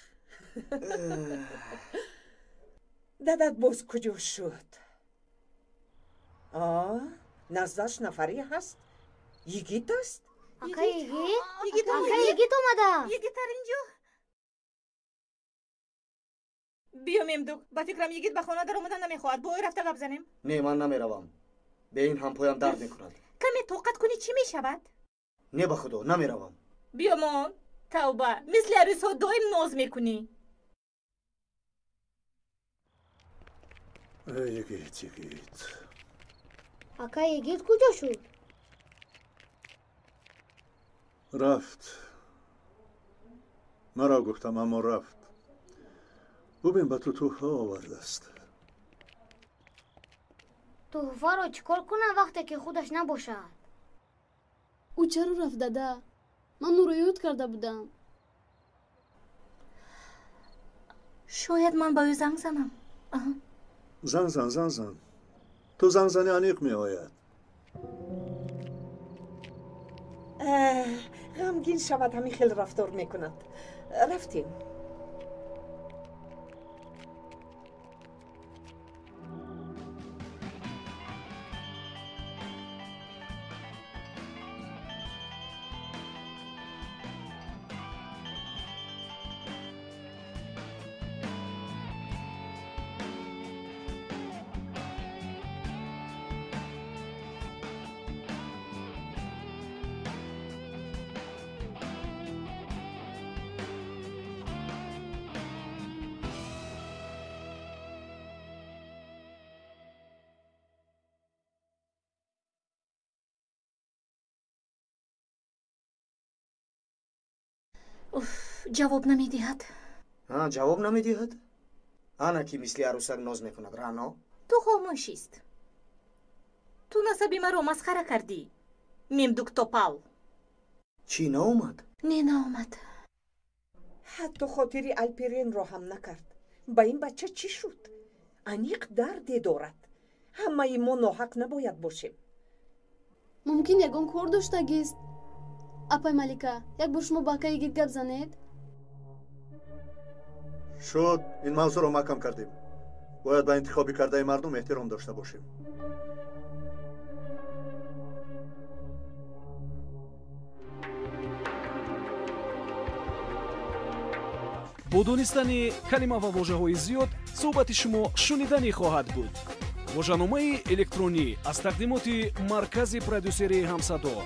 G: Дадат боз куҷо шуд? Наздаш нафаре ҳаст? Йигит аст?
R: Ака Йигит? Ака Йигит омада.
T: Йигит ар инҷо. Биё, Мемдук, ба фикрам Йигит ба хона даромадан намехоҳад. Бо ӯ рафта гап занем.
S: Не, ман намеравам. Бе ин ҳампоям дард мекунад.
T: Каме тоқат кунӣ, чӣ мешавад?
S: Не, ба худо, намеравам.
T: Биё мон, тавба, мисли арӯсҳо доим ноз мекунӣ.
A: Йигит, Йигит.
R: Ака Йигит куҷо шуд?
A: Рафт. Маро гуфтам, аммо рафт. Бубин, ба ту тӯҳфа овардааст.
R: Тӯҳфаро чӣ кор кунам вақте ки худаш набошад?
Q: Ӯ чаро рафт, дада? Ман ӯро ёд карда будам.
B: Шояд ман ба ӯ занг занам.
A: Занг зан, занг зан. Ту занг занӣ, аниқ меояд.
G: Ғамгин шавад, ҳамин хел рафтор мекунад. Рафтем.
B: Ҷавоб намедиҳад.
S: Ҷавоб намедиҳад? Ана ки мисли арӯсак ноз мекунад, Рано.
B: Ту хомӯшист. Ту насаби маро масхара кардӣ, Мемдук Топал.
S: Чӣ, наомад?
B: Не, наомад.
G: Ҳатто хотири Алперенро ҳам накард. Ба ин бача чӣ шуд? Аниқ дарде дорад. Ҳамаи мо ноҳақ набояд бошем.
Q: Мумкин ягон кор доштагист. Апай Малика, як бор шумо ба ака Йигит гап занед?
A: Шуд, ин мавзӯъро маҳкам кардем. Бояд ба интихоби кардаи мардум эҳтиром дошта бошем.
U: Бо донистани калима ва вожаҳои зиёд суҳбати шумо шуниданӣ хоҳад буд. Вожаномаи электронӣ аз тақдимоти маркази продюсерии «Ҳамсадо».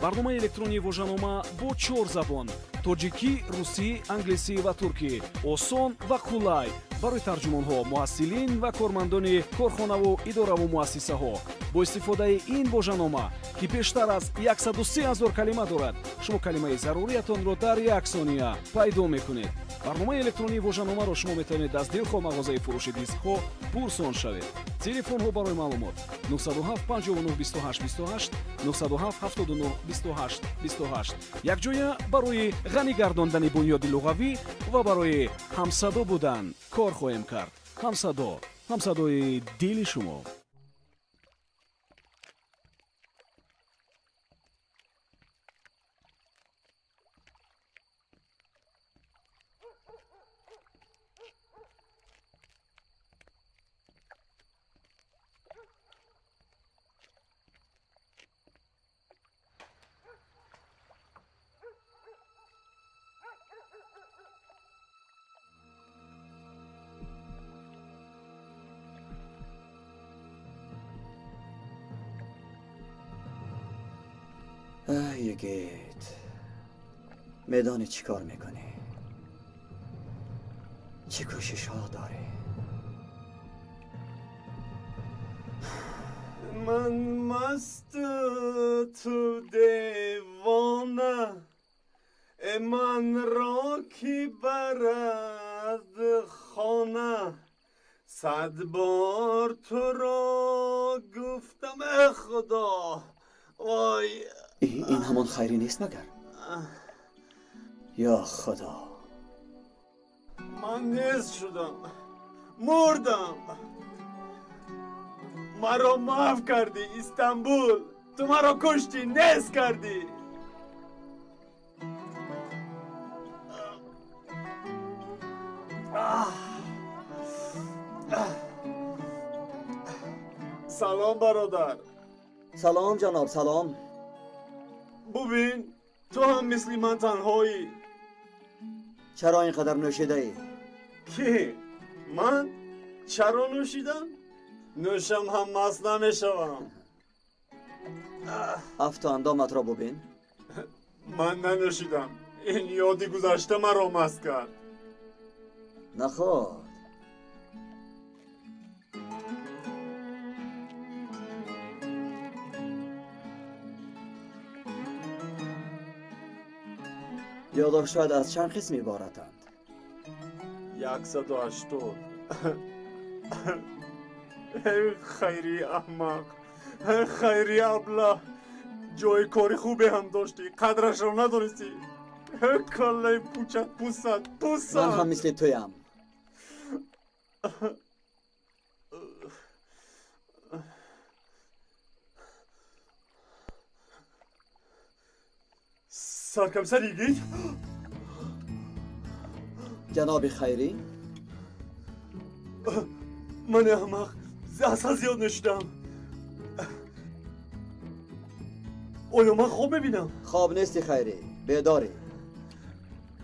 U: Барномаи электронии вожанома бо чор забон: тоҷикӣ, русӣ, англисӣ ва туркӣ, осон ва қулай барои тарҷумонҳо, муҳассилин ва кормандони корхонаву идораву муассисаҳо. Бо истифодаи ин вожанома, ки бештар аз 103 ҳазор калима дорад, шумо калимаи заруриятонро дар як сония пайдо мекунед. Барномаи электронии вожаномаро шумо метавонед аз дилхоҳ мағозаи фурӯши дискҳо пурсон шавед. Телефонҳо барои маълумот: 907 59 28 28, 907 79 28 28. Якҷоя барои ғанӣ гардондани бунёди луғавӣ ва барои ҳамсадо будан кор хоҳем кард. Ҳамсадо, ҳамсадои дили шумо.
O: Йигит, медонӣ чӣ кор мекунӣ? Чӣ кӯшишҳо дорӣ?
C: Ман маст, ту девона, манро ки барад хона, 100 бор туро гуфтам, э худо, вой.
O: Ин ҳамон хайрӣ нест магар? Ё худо,
C: ман нест шудам, мурдам. Маро маҳв кардӣ, Истанбул. Ту маро куштӣ, нест кардӣ. Салом, бародар.
O: Салом, ҷаноб, салом.
C: Бубин, ту ҳам мисли ман танҳоӣ.
O: Чаро ин қадар нӯшидаӣ?
C: Ки? Ман? Чаро нӯшидам? Нӯшам ҳам маст намешавам.
O: Афту андоматро бубин.
C: Ман нанӯшидам. Ин ёди гузашта маро маст кард.
O: Наход. Ёддоштҳоят аз чанд қисм иборатанд?
C: 180. Хайри аҳмақ, хайри аблаҳ, ҷои кори хубе ҳам доштӣ, қадрашро надонистӣ. Каллаи пучат пусад, пусад.
O: Ман ҳам мисли туям.
C: Саркамсар Йигит?
O: Ҷаноби Хайрӣ?
C: Ман аҳмақ, асал зиёд нӯшидам. Оё ман хоб мебинам?
O: Хоб нести, Хайрӣ, бедорӣ.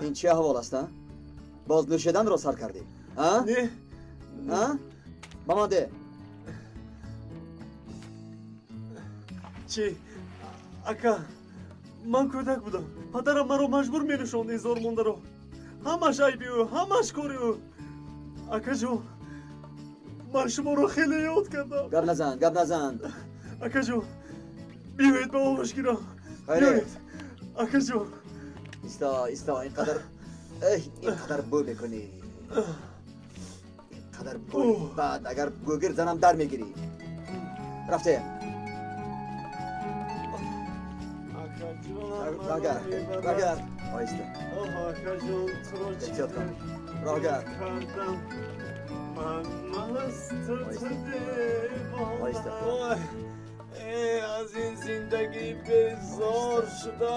O: Ин чӣ аҳвол аст, а? Боз нӯшиданро сар кардӣ, а?
C: Не.
O: А? Ба ман де.
C: Чӣ? Ака, ман кӯдак будам. Падарам маро маҷбур менӯшонд ин зормондаро. Ҳамаш айби ӯ, ҳамаш кори ӯ. Акаҷон, ман шуморо хеле ёд кардам.
O: Гап назан, гап назан.
C: Акаҷон, биёед ба оғӯш гирам.
O: Хайре.
C: Биёед. Акаҷон.
O: Исто, исто, инқадар, инқадар бӯ мекунӣ. Инқадар бӯи бад, агар гӯгир занам дар мегирӣ. Рафтем. Роҳгар, роҳгар. Оҳиста.
C: Оҳ, акаҷон, туро чӣ
O: Эҳтиёт кун. Роҳгар.
C: кардам? Ман маст, ту девона.
O: Оҳиста.
C: Вой, аз ин зиндагӣ безор шуда.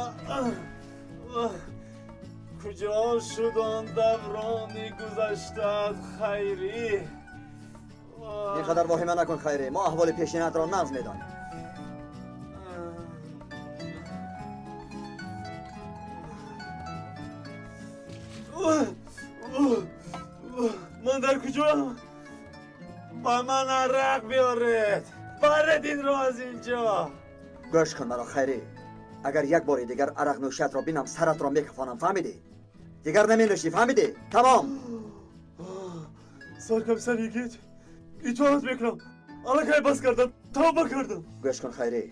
C: Куҷо шуд он даврони гузаштаат, Хайрӣ?
O: Ин қадар воҳима накун, Хайрӣ. Мо аҳволи пешинаатро нағз медонем.
C: Ман дар куҷоам? Ба ман арақ биёред. Баред инро аз инҷо.
O: Гӯш кун маро, Хайрӣ. Агар як бори дигар арақ нӯшиятро бинам, саратро мекафонам, фаҳмидӣ? Дигар наменӯшӣ, фаҳмидӣ? Тамом.
C: Саркамсар Йигит, итоат мекунам. Аллакай бас кардам, тавба кардам.
O: Гӯш кун, Хайрӣ.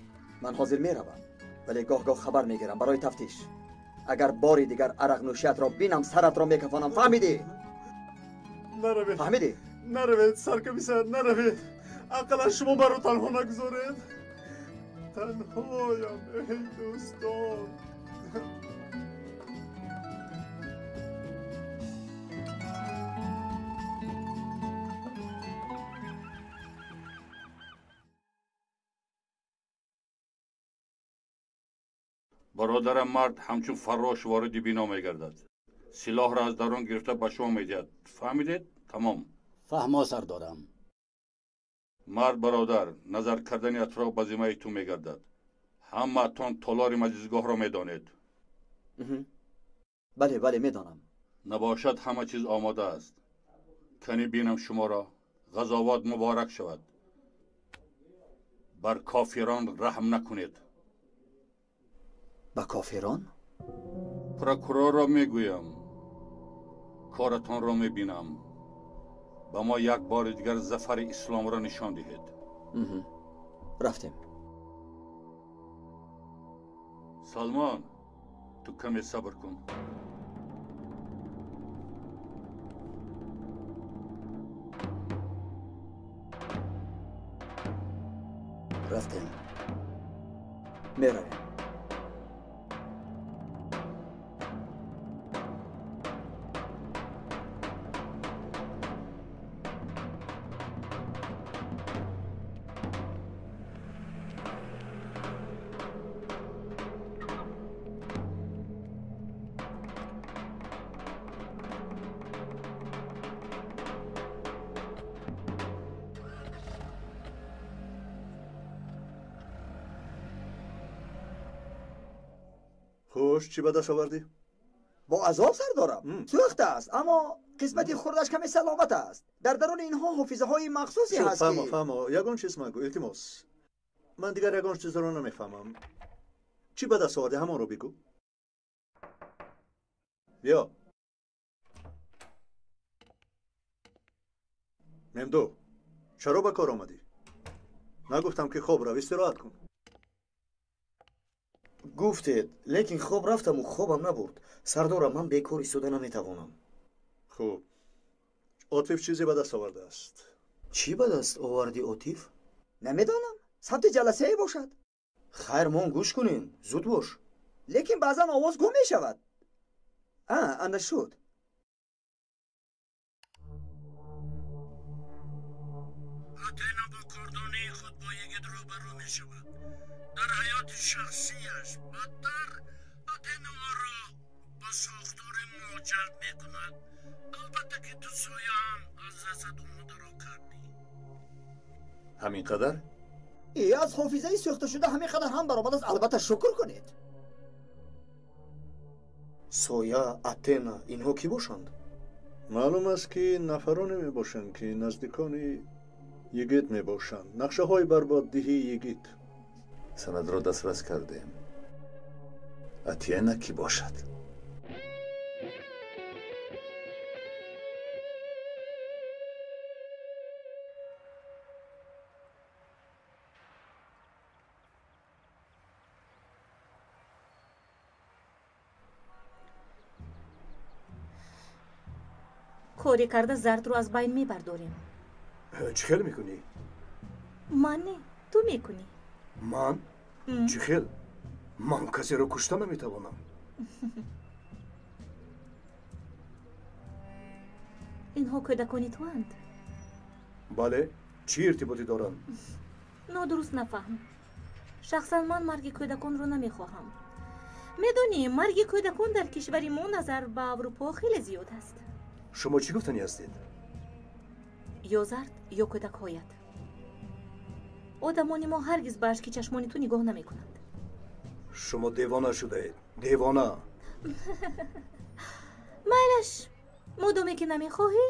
O: Ман ҳозир меравам, вале гоҳ-гоҳ хабар мегирам барои тафтиш. Агар бори дигар арақ нӯшиятро бинам, саратро мекафонам, фаҳмидӣ?
C: Наравед.
O: Фаҳмидӣ?
C: Наравед, саркамисар, наравед. Ақаллан шумо маро танҳо нагузоред. Танҳоям, эй дӯстон.
I: Бародарам мард ҳамчун фаррош вориди бино мегардад. Силоҳро аз дарун гирифта ба шумо медиҳад. Фаҳмидед? Тамом.
P: Фаҳмо, сардорам.
I: Мард бародар, назар кардани атроф ба зиммаи ту мегардад. Ҳамаатон толори маҷлисгоҳро медонед.
O: Бале, бале, медонам.
I: Набошад, ҳама чиз омода аст. Кани бинам шуморо. Ғазовот муборак шавад. Бар кофирон раҳм накунед.
O: Ба кофирон?
I: Прокурорро мегӯям, коратонро мебинам. Ба мо як бори дигар зафари исломро нишон диҳед.
O: Рафтем.
I: Салмон, ту каме сабр кун.
P: Рафтем.
O: Меравем.
A: Хуш, чӣ ба даст овардӣ?
K: Бо азоб сардорам. Сӯхта аст, аммо қисмати хурдаш каме саломат аст. Дар даруни инҳо ҳофизаҳои махсусе ҳаст ки
A: Фаҳмо, фаҳмо, ягон чиз магӯ, илтимос. Ман дигар ягон чизро намефаҳмам. Чӣ ба даст овардӣ, ҳамонро бигӯ. Биё. Мемду, чаро ба кор омадӣ? Нагуфтам ки хоб рав, истироҳат кун.
S: Гуфтед, лекин хоб рафтаму хобам набурд. Сардорам, ман бекор истода наметавонам.
A: Хуб, Отиф чизе ба даст овардааст.
S: Чӣ ба даст оварди, Отиф?
K: Намедонам, сабти ҷаласае бошад.
S: Хайр, мон гӯш кунем, зуд бош.
K: Лекин баъзан овоз гум мешавад. Ана шуд.
E: Атена бо кордонии худ бо йигит рӯбарӯ мешавад. Дар ҳаёти шахсияш бадтар Атена ӯро ба сохтори мо ҷалб мекунад. Албатта ки ту сояам аз расад омодаро кардӣ.
J: Ҳамин қадар?
K: Аз ҳофизаи сӯхташуда ҳамин қадар ҳам баромад аст. Албатта шукр кунед.
S: Соя, Атена, инҳо кӣ бошанд?
A: Маълум аст ки нафароне мебошанд ки наздикони йигит мебошанд. Нақшаҳои барбоддиҳии йигит.
J: Санадро дастрас кардем. Атена кӣ бошад?
B: Коре карда зардро аз байн мебардорем.
S: Чӣ хел мекунӣ?
B: Ман не, ту мекунӣ.
S: Ман? Чӣ хел? Ман касеро кушта наметавонам.
B: Инҳо кӯдакони туанд?
S: Бале, чӣ иртиботе доранд?
B: Нодуруст нафаҳм. Шахсан ман марги кӯдаконро намехоҳам. Медонӣ, марги кӯдакон дар кишвари мо назар ба Аврупо хеле зиёд аст.
S: Шумо чӣ гуфтанӣ ҳастед?
B: Ё зард, ё кӯдакҳоят. Одамони мо ҳаргиз ба ашки чашмони ту нигоҳ намекунанд.
S: Шумо девона шудаед, девона.
B: Майлаш, модоме ки намехоҳӣ.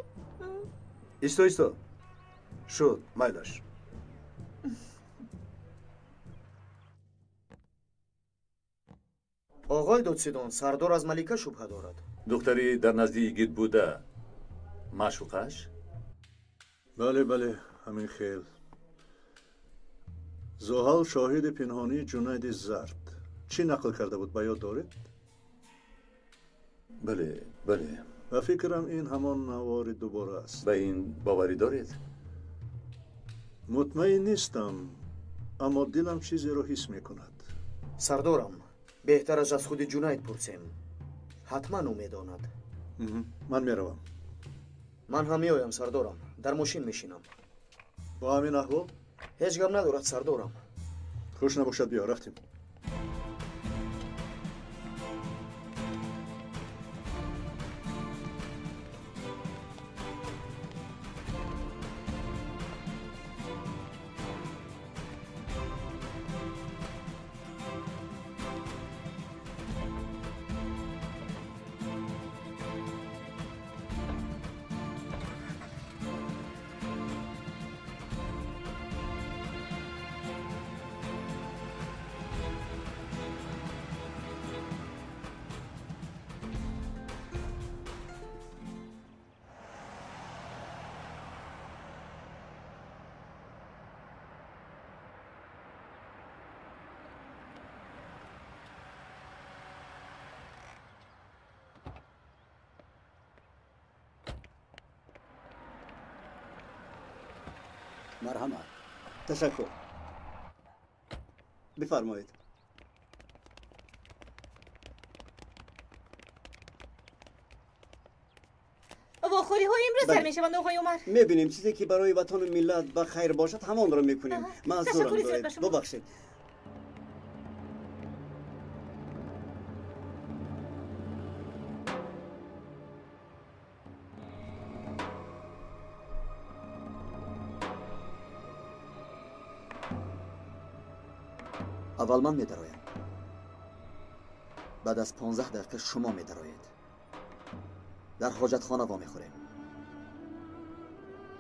S: Исто, исто. Шуд, майлаш. Оғои додсидон, сардор аз Малика шубҳа дорад.
J: Духтари дар назди йигит буда маъшуқаш?
A: Бале, бале, ҳамин хел. Зуҳал шоҳиди пинҳонии Ҷунайди Зард. Чӣ нақл карда буд, ба ёд доред?
J: Бале, бале.
A: Ба фикрам ин ҳамон навори дубора аст.
J: Ба ин боварӣ доред?
A: Мутмаин нестам, аммо дилам чизеро ҳис мекунад.
S: Сардорам, беҳтар аст аз худи Ҷунайд пурсем. Ҳатман ӯ медонад.
A: Ман меравам.
S: Ман ҳам меоям, сардорам. Дар мошин мешинам.
A: Бо ҳамин аҳвол?
S: Ҳеҷ гап надорад, сардорам.
A: Хуш набошад, биё, рафтем.
P: Марҳамат.
N: Ташаккур. Бифармоед.
T: Вохӯриҳо имрӯз сар мешаванд, оғои Умар.
N: Мебинем, чизе ки барои ватану миллат ба хайр бошад, ҳамонро мекунем. Маъзурам доред, бубахшед.
O: Аввал ман медароям, баъд аз 15 дақиқа шумо медароед. Дар ҳоҷатхона вомехӯрем.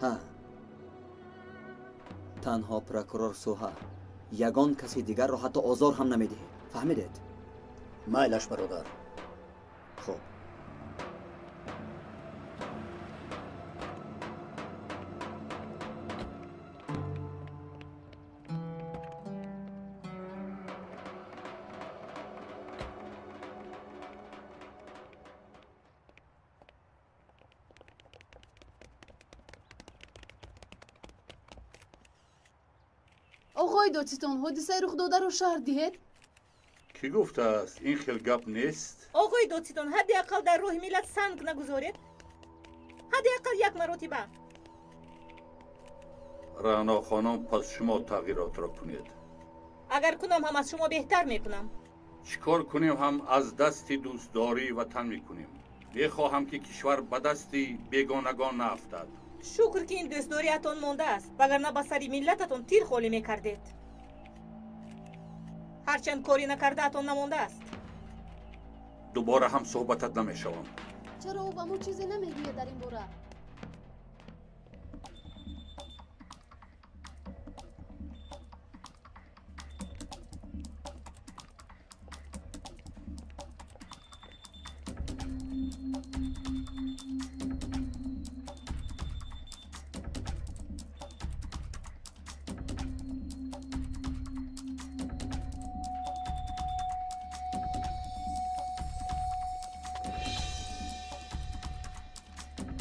O: Ҳа, танҳо прокурор Суҳа, ягон каси дигарро ҳатто озор ҳам намедиҳед. Фаҳмидед?
P: Майлаш, бародар.
O: Хуб.
Q: Оғои додситон, ҳодисаи рухдодаро шарҳ диҳед.
I: Кӣ гуфтааст, ин хел гап нест?
T: Оғои додситон, ҳадди ақал дар роҳи миллат санг нагузоред. Ҳадди ақал як маротиба.
I: Раъно хонум, пас шумо тағйиротро кунед.
T: Агар кунам ҳам аз шумо беҳтар мекунам.
I: Чӣ кор кунем ҳам аз дасти дӯстдории ватан мекунем. Мехоҳам, ки кишвар ба дасти бегонагон наафтад.
T: Шукр, ки ин дӯстдориатон мондааст, вагарна ба сари миллататон тир холӣ мекардед. Ҳарчанд корӣ накардаатон намондааст.
I: Дубора ҳам суҳбатат намешавам.
Q: Чаро ӯ ба мо чизе намегӯяд дар ин бора?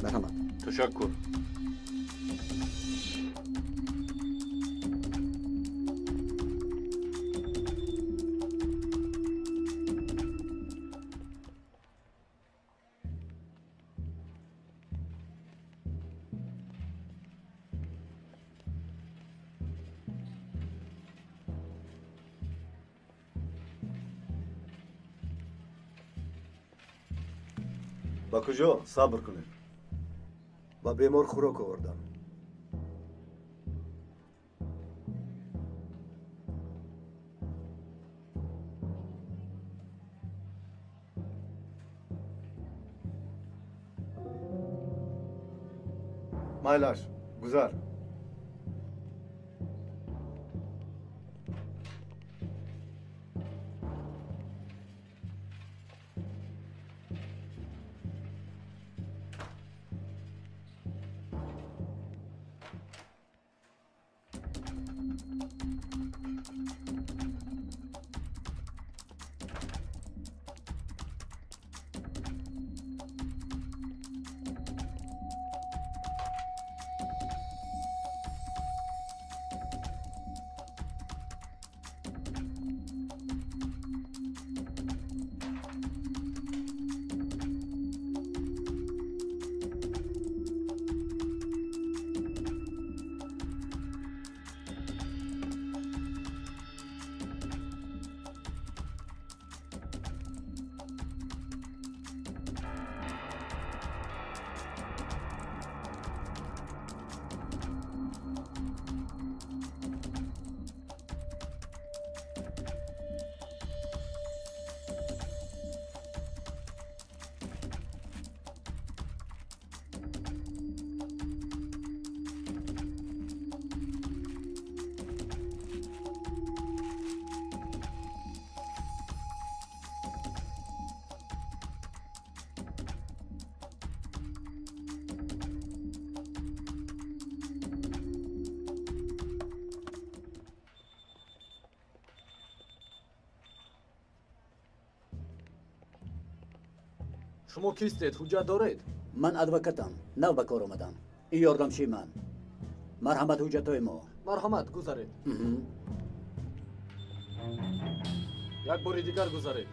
O: Марҳамат.
I: Ташаккур.
D: Ба куҷо? Сабр кунед. Ба бемор хӯрок овардам. Майлаш, гузар.
C: Шумо кистед? Ҳуҷҷат доред?
P: Ман адвокатам, нав ба кор омадам. Ин ёрдамчии ман. Марҳамат, ҳуҷҷатҳои мо.
C: Марҳамат, гузаред. Як бори дигар гузаред.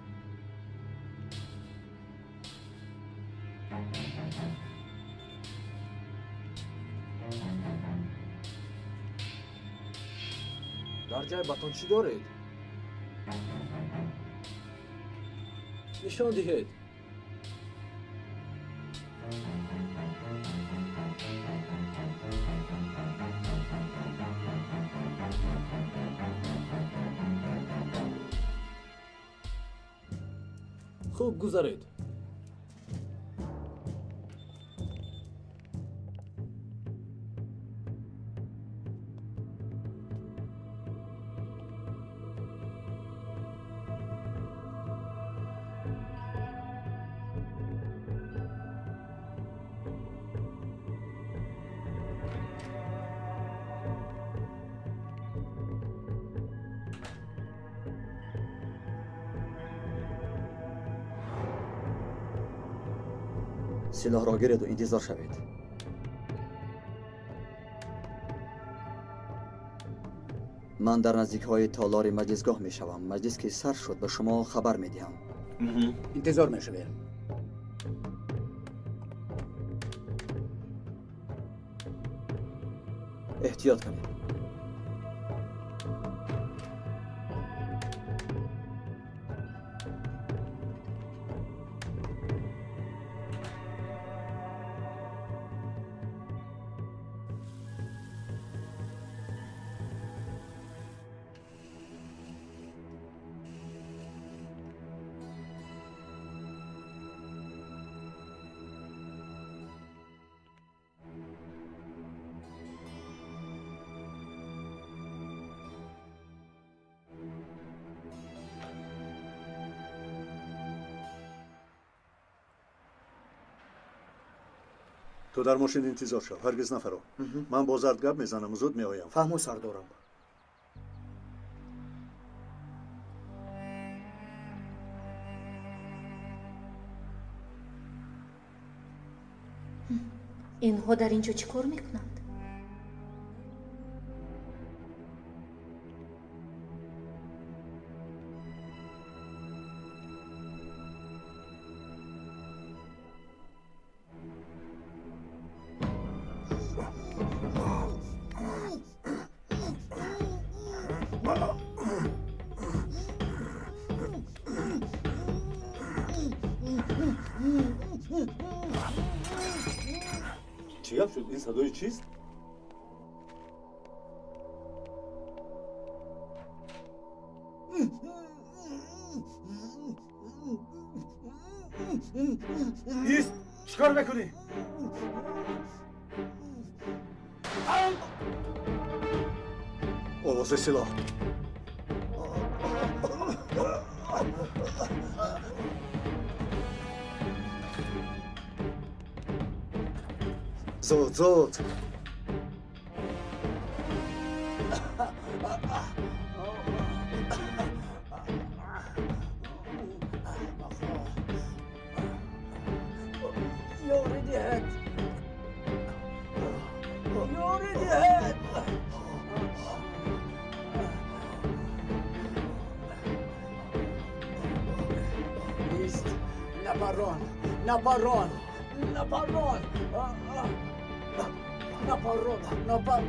C: Дар ҷайбатон чӣ доред? Нишон диҳед. Хуб, гузаред.
O: Силоҳро гиреду интизор шавед. Ман дар наздикҳои толори маҷлисгоҳ мешавам. Маҷлис ки сар шуд, ба шумо хабар медиҳам.
P: Интизор мешавем.
O: Эҳтиёт кунед.
A: Ту дар мошин интизор шав, ҳаргиз нафаро. Ман бо зард гап мезанам, зуд меоям.
S: Фаҳмо, сардорам.
B: Инҳо дар ин ҷо чӣ кор мекунанд?
D: Чӣ гап шуд? Ин садои чист?
C: Ист! Чӣ кор мекунӣ?
A: Овози силоҳ. Зуд, зуд.
E: Ёри диҳед! Ёри диҳед! Ист! Напарон! Напарон! Напарон! Напарон! Напар...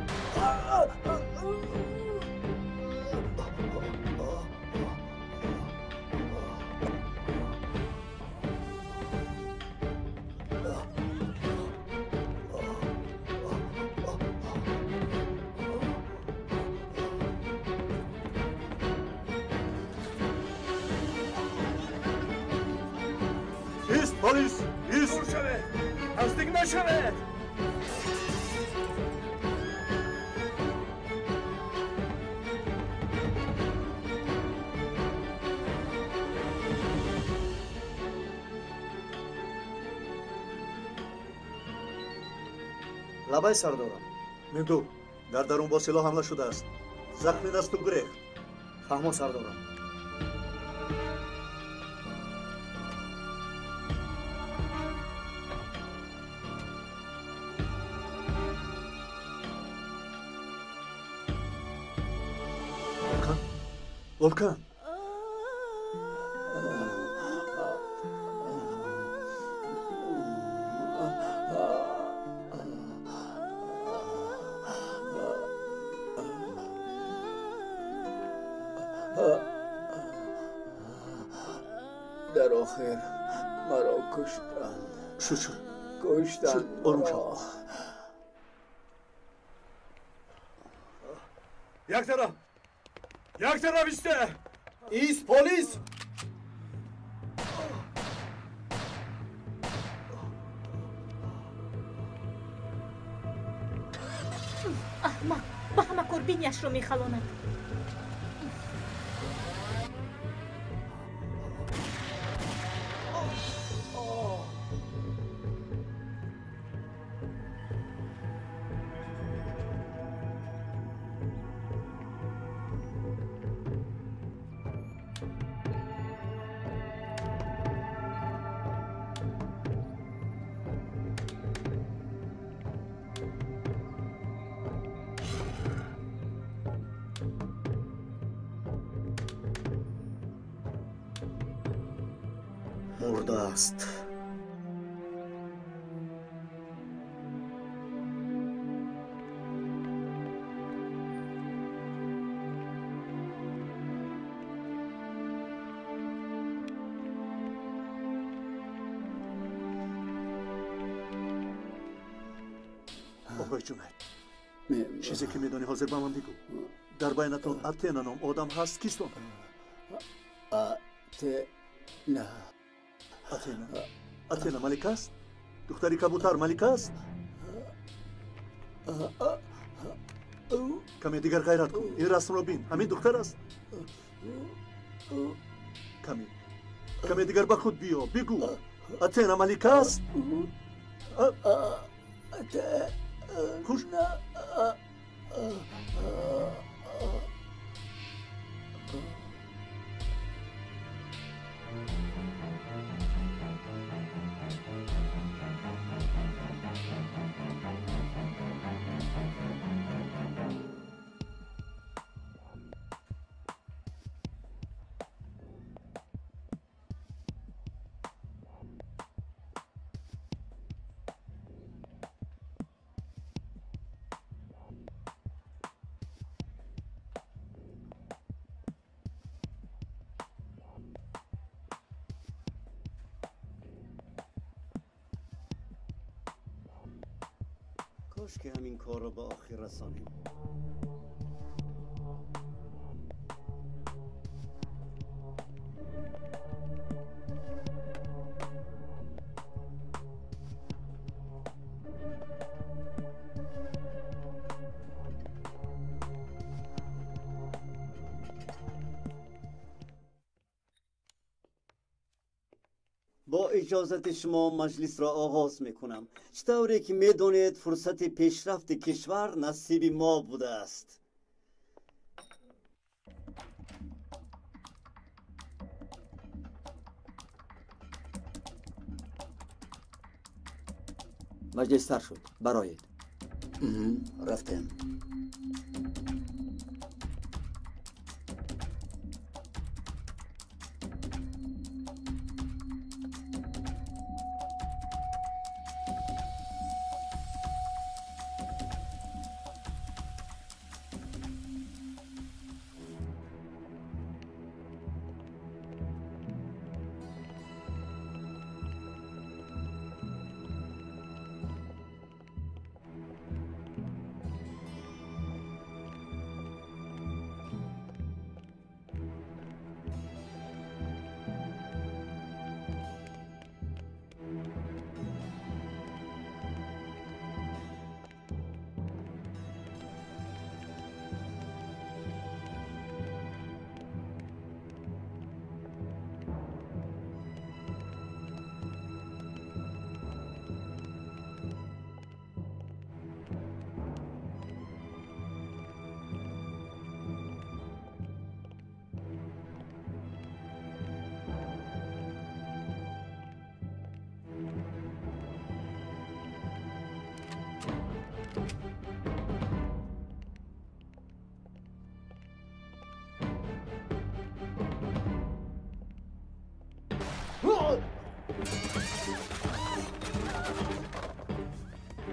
A: Ист, полис! Ист!
C: Дур шавед! Наздик нашавед!
S: Лабай, сардорам.
A: Минту, дар дарун бо силоҳ ҳамла шудааст. Захми дасту гурехт.
S: Фаҳмо, сардорам.
A: Волкан!
E: Дар охир маро куштанд.
A: Шуд, шуд.
E: Куштанд.
A: Шуд, ором шав.
F: Як тараф! Як тараф исте!
D: Ист, полис!
B: Аҳмақ ба ҳама кор биняшро мехалонад.
S: Мурдааст.
A: Оқои Ҷунайд, чизе ки медонӣ ҳозир ба ман бигӯ. Дар байнатон Атена ном одам ҳаст, кист он?
E: Атена.
A: Атена. Атена малика аст? Духтари кабутар малика аст? Каме дигар ғайрат кун. Ин расмро бин. Ҳамин духтар аст? Каме. Каме дигар ба худ биё. Бигӯ. Атена малика аст? Хуш.
N: کاش که همین کار را به آخر رسانیم. با اجازت شما مجلس را آغاز میکنم. چطوری که میدانید فرصت پیشرفت کشور نصیب ما بوده است.
O: مجلس سر شد. برایید.
P: رفتیم.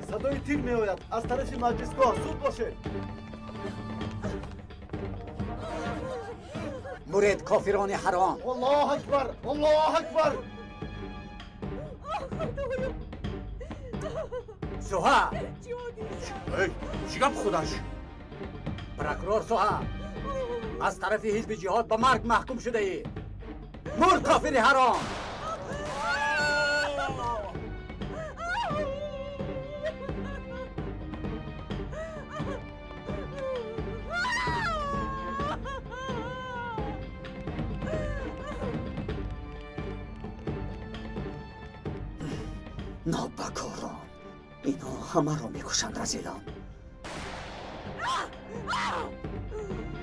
D: Садои тир меояд аз тарафи маҷлисгоҳ. Зуд бошед.
P: Муред кофирони ҳаром.
D: Аллоҳ акбар! Аллоҳ акбар!
P: Суҳа!
I: Чӣ гап худаш?
P: Прокурор Суҳа, аз тарафи ҳизби ҷиҳод ба марг маҳкум шудаӣ. Мурд кофири ҳаром!
O: Нобакорон, инҳо ҳамаро мекушанд, разилон.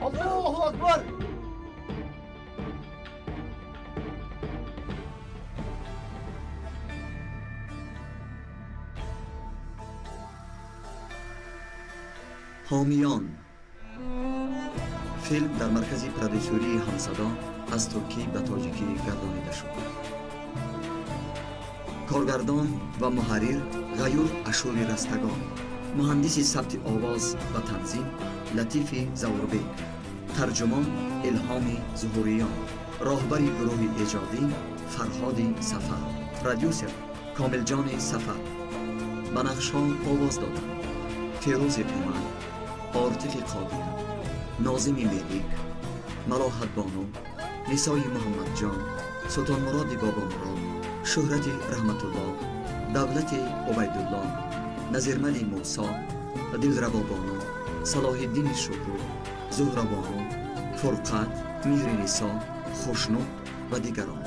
D: Аллоҳу акбар!
O: Ҳомиён. Филм дар маркази продюсерии Ҳамсадо аз туркӣ ба тоҷикӣ гардонида шуд. Коргардон ва муҳаррир Ғаюр Ашури Растагон, муҳандиси сабти овоз ва танзим Латифи Завурбек, тарҷумон Илҳоми Зуҳуриён, роҳбари гурӯҳи эҷодӣ Фарҳоди Сафар, продюсер Комилҷони Сафар. Ба нақшҳо овоз доданд Фирӯзи Умар, Ортифи Қодир, Нозими Мелик, Малоҳатбону, Нисои Муҳаммадҷон, Султонмуроди Бобомурод, Шӯҳрати Раҳматуллоҳ, Давлати Убайдуллоҳ, Назирмали Мусо, Дилрабобону, Салоҳиддини Шукур, Зуҳрабону, Фурқат, Меҳринисо, Хушнуд ва дигарон.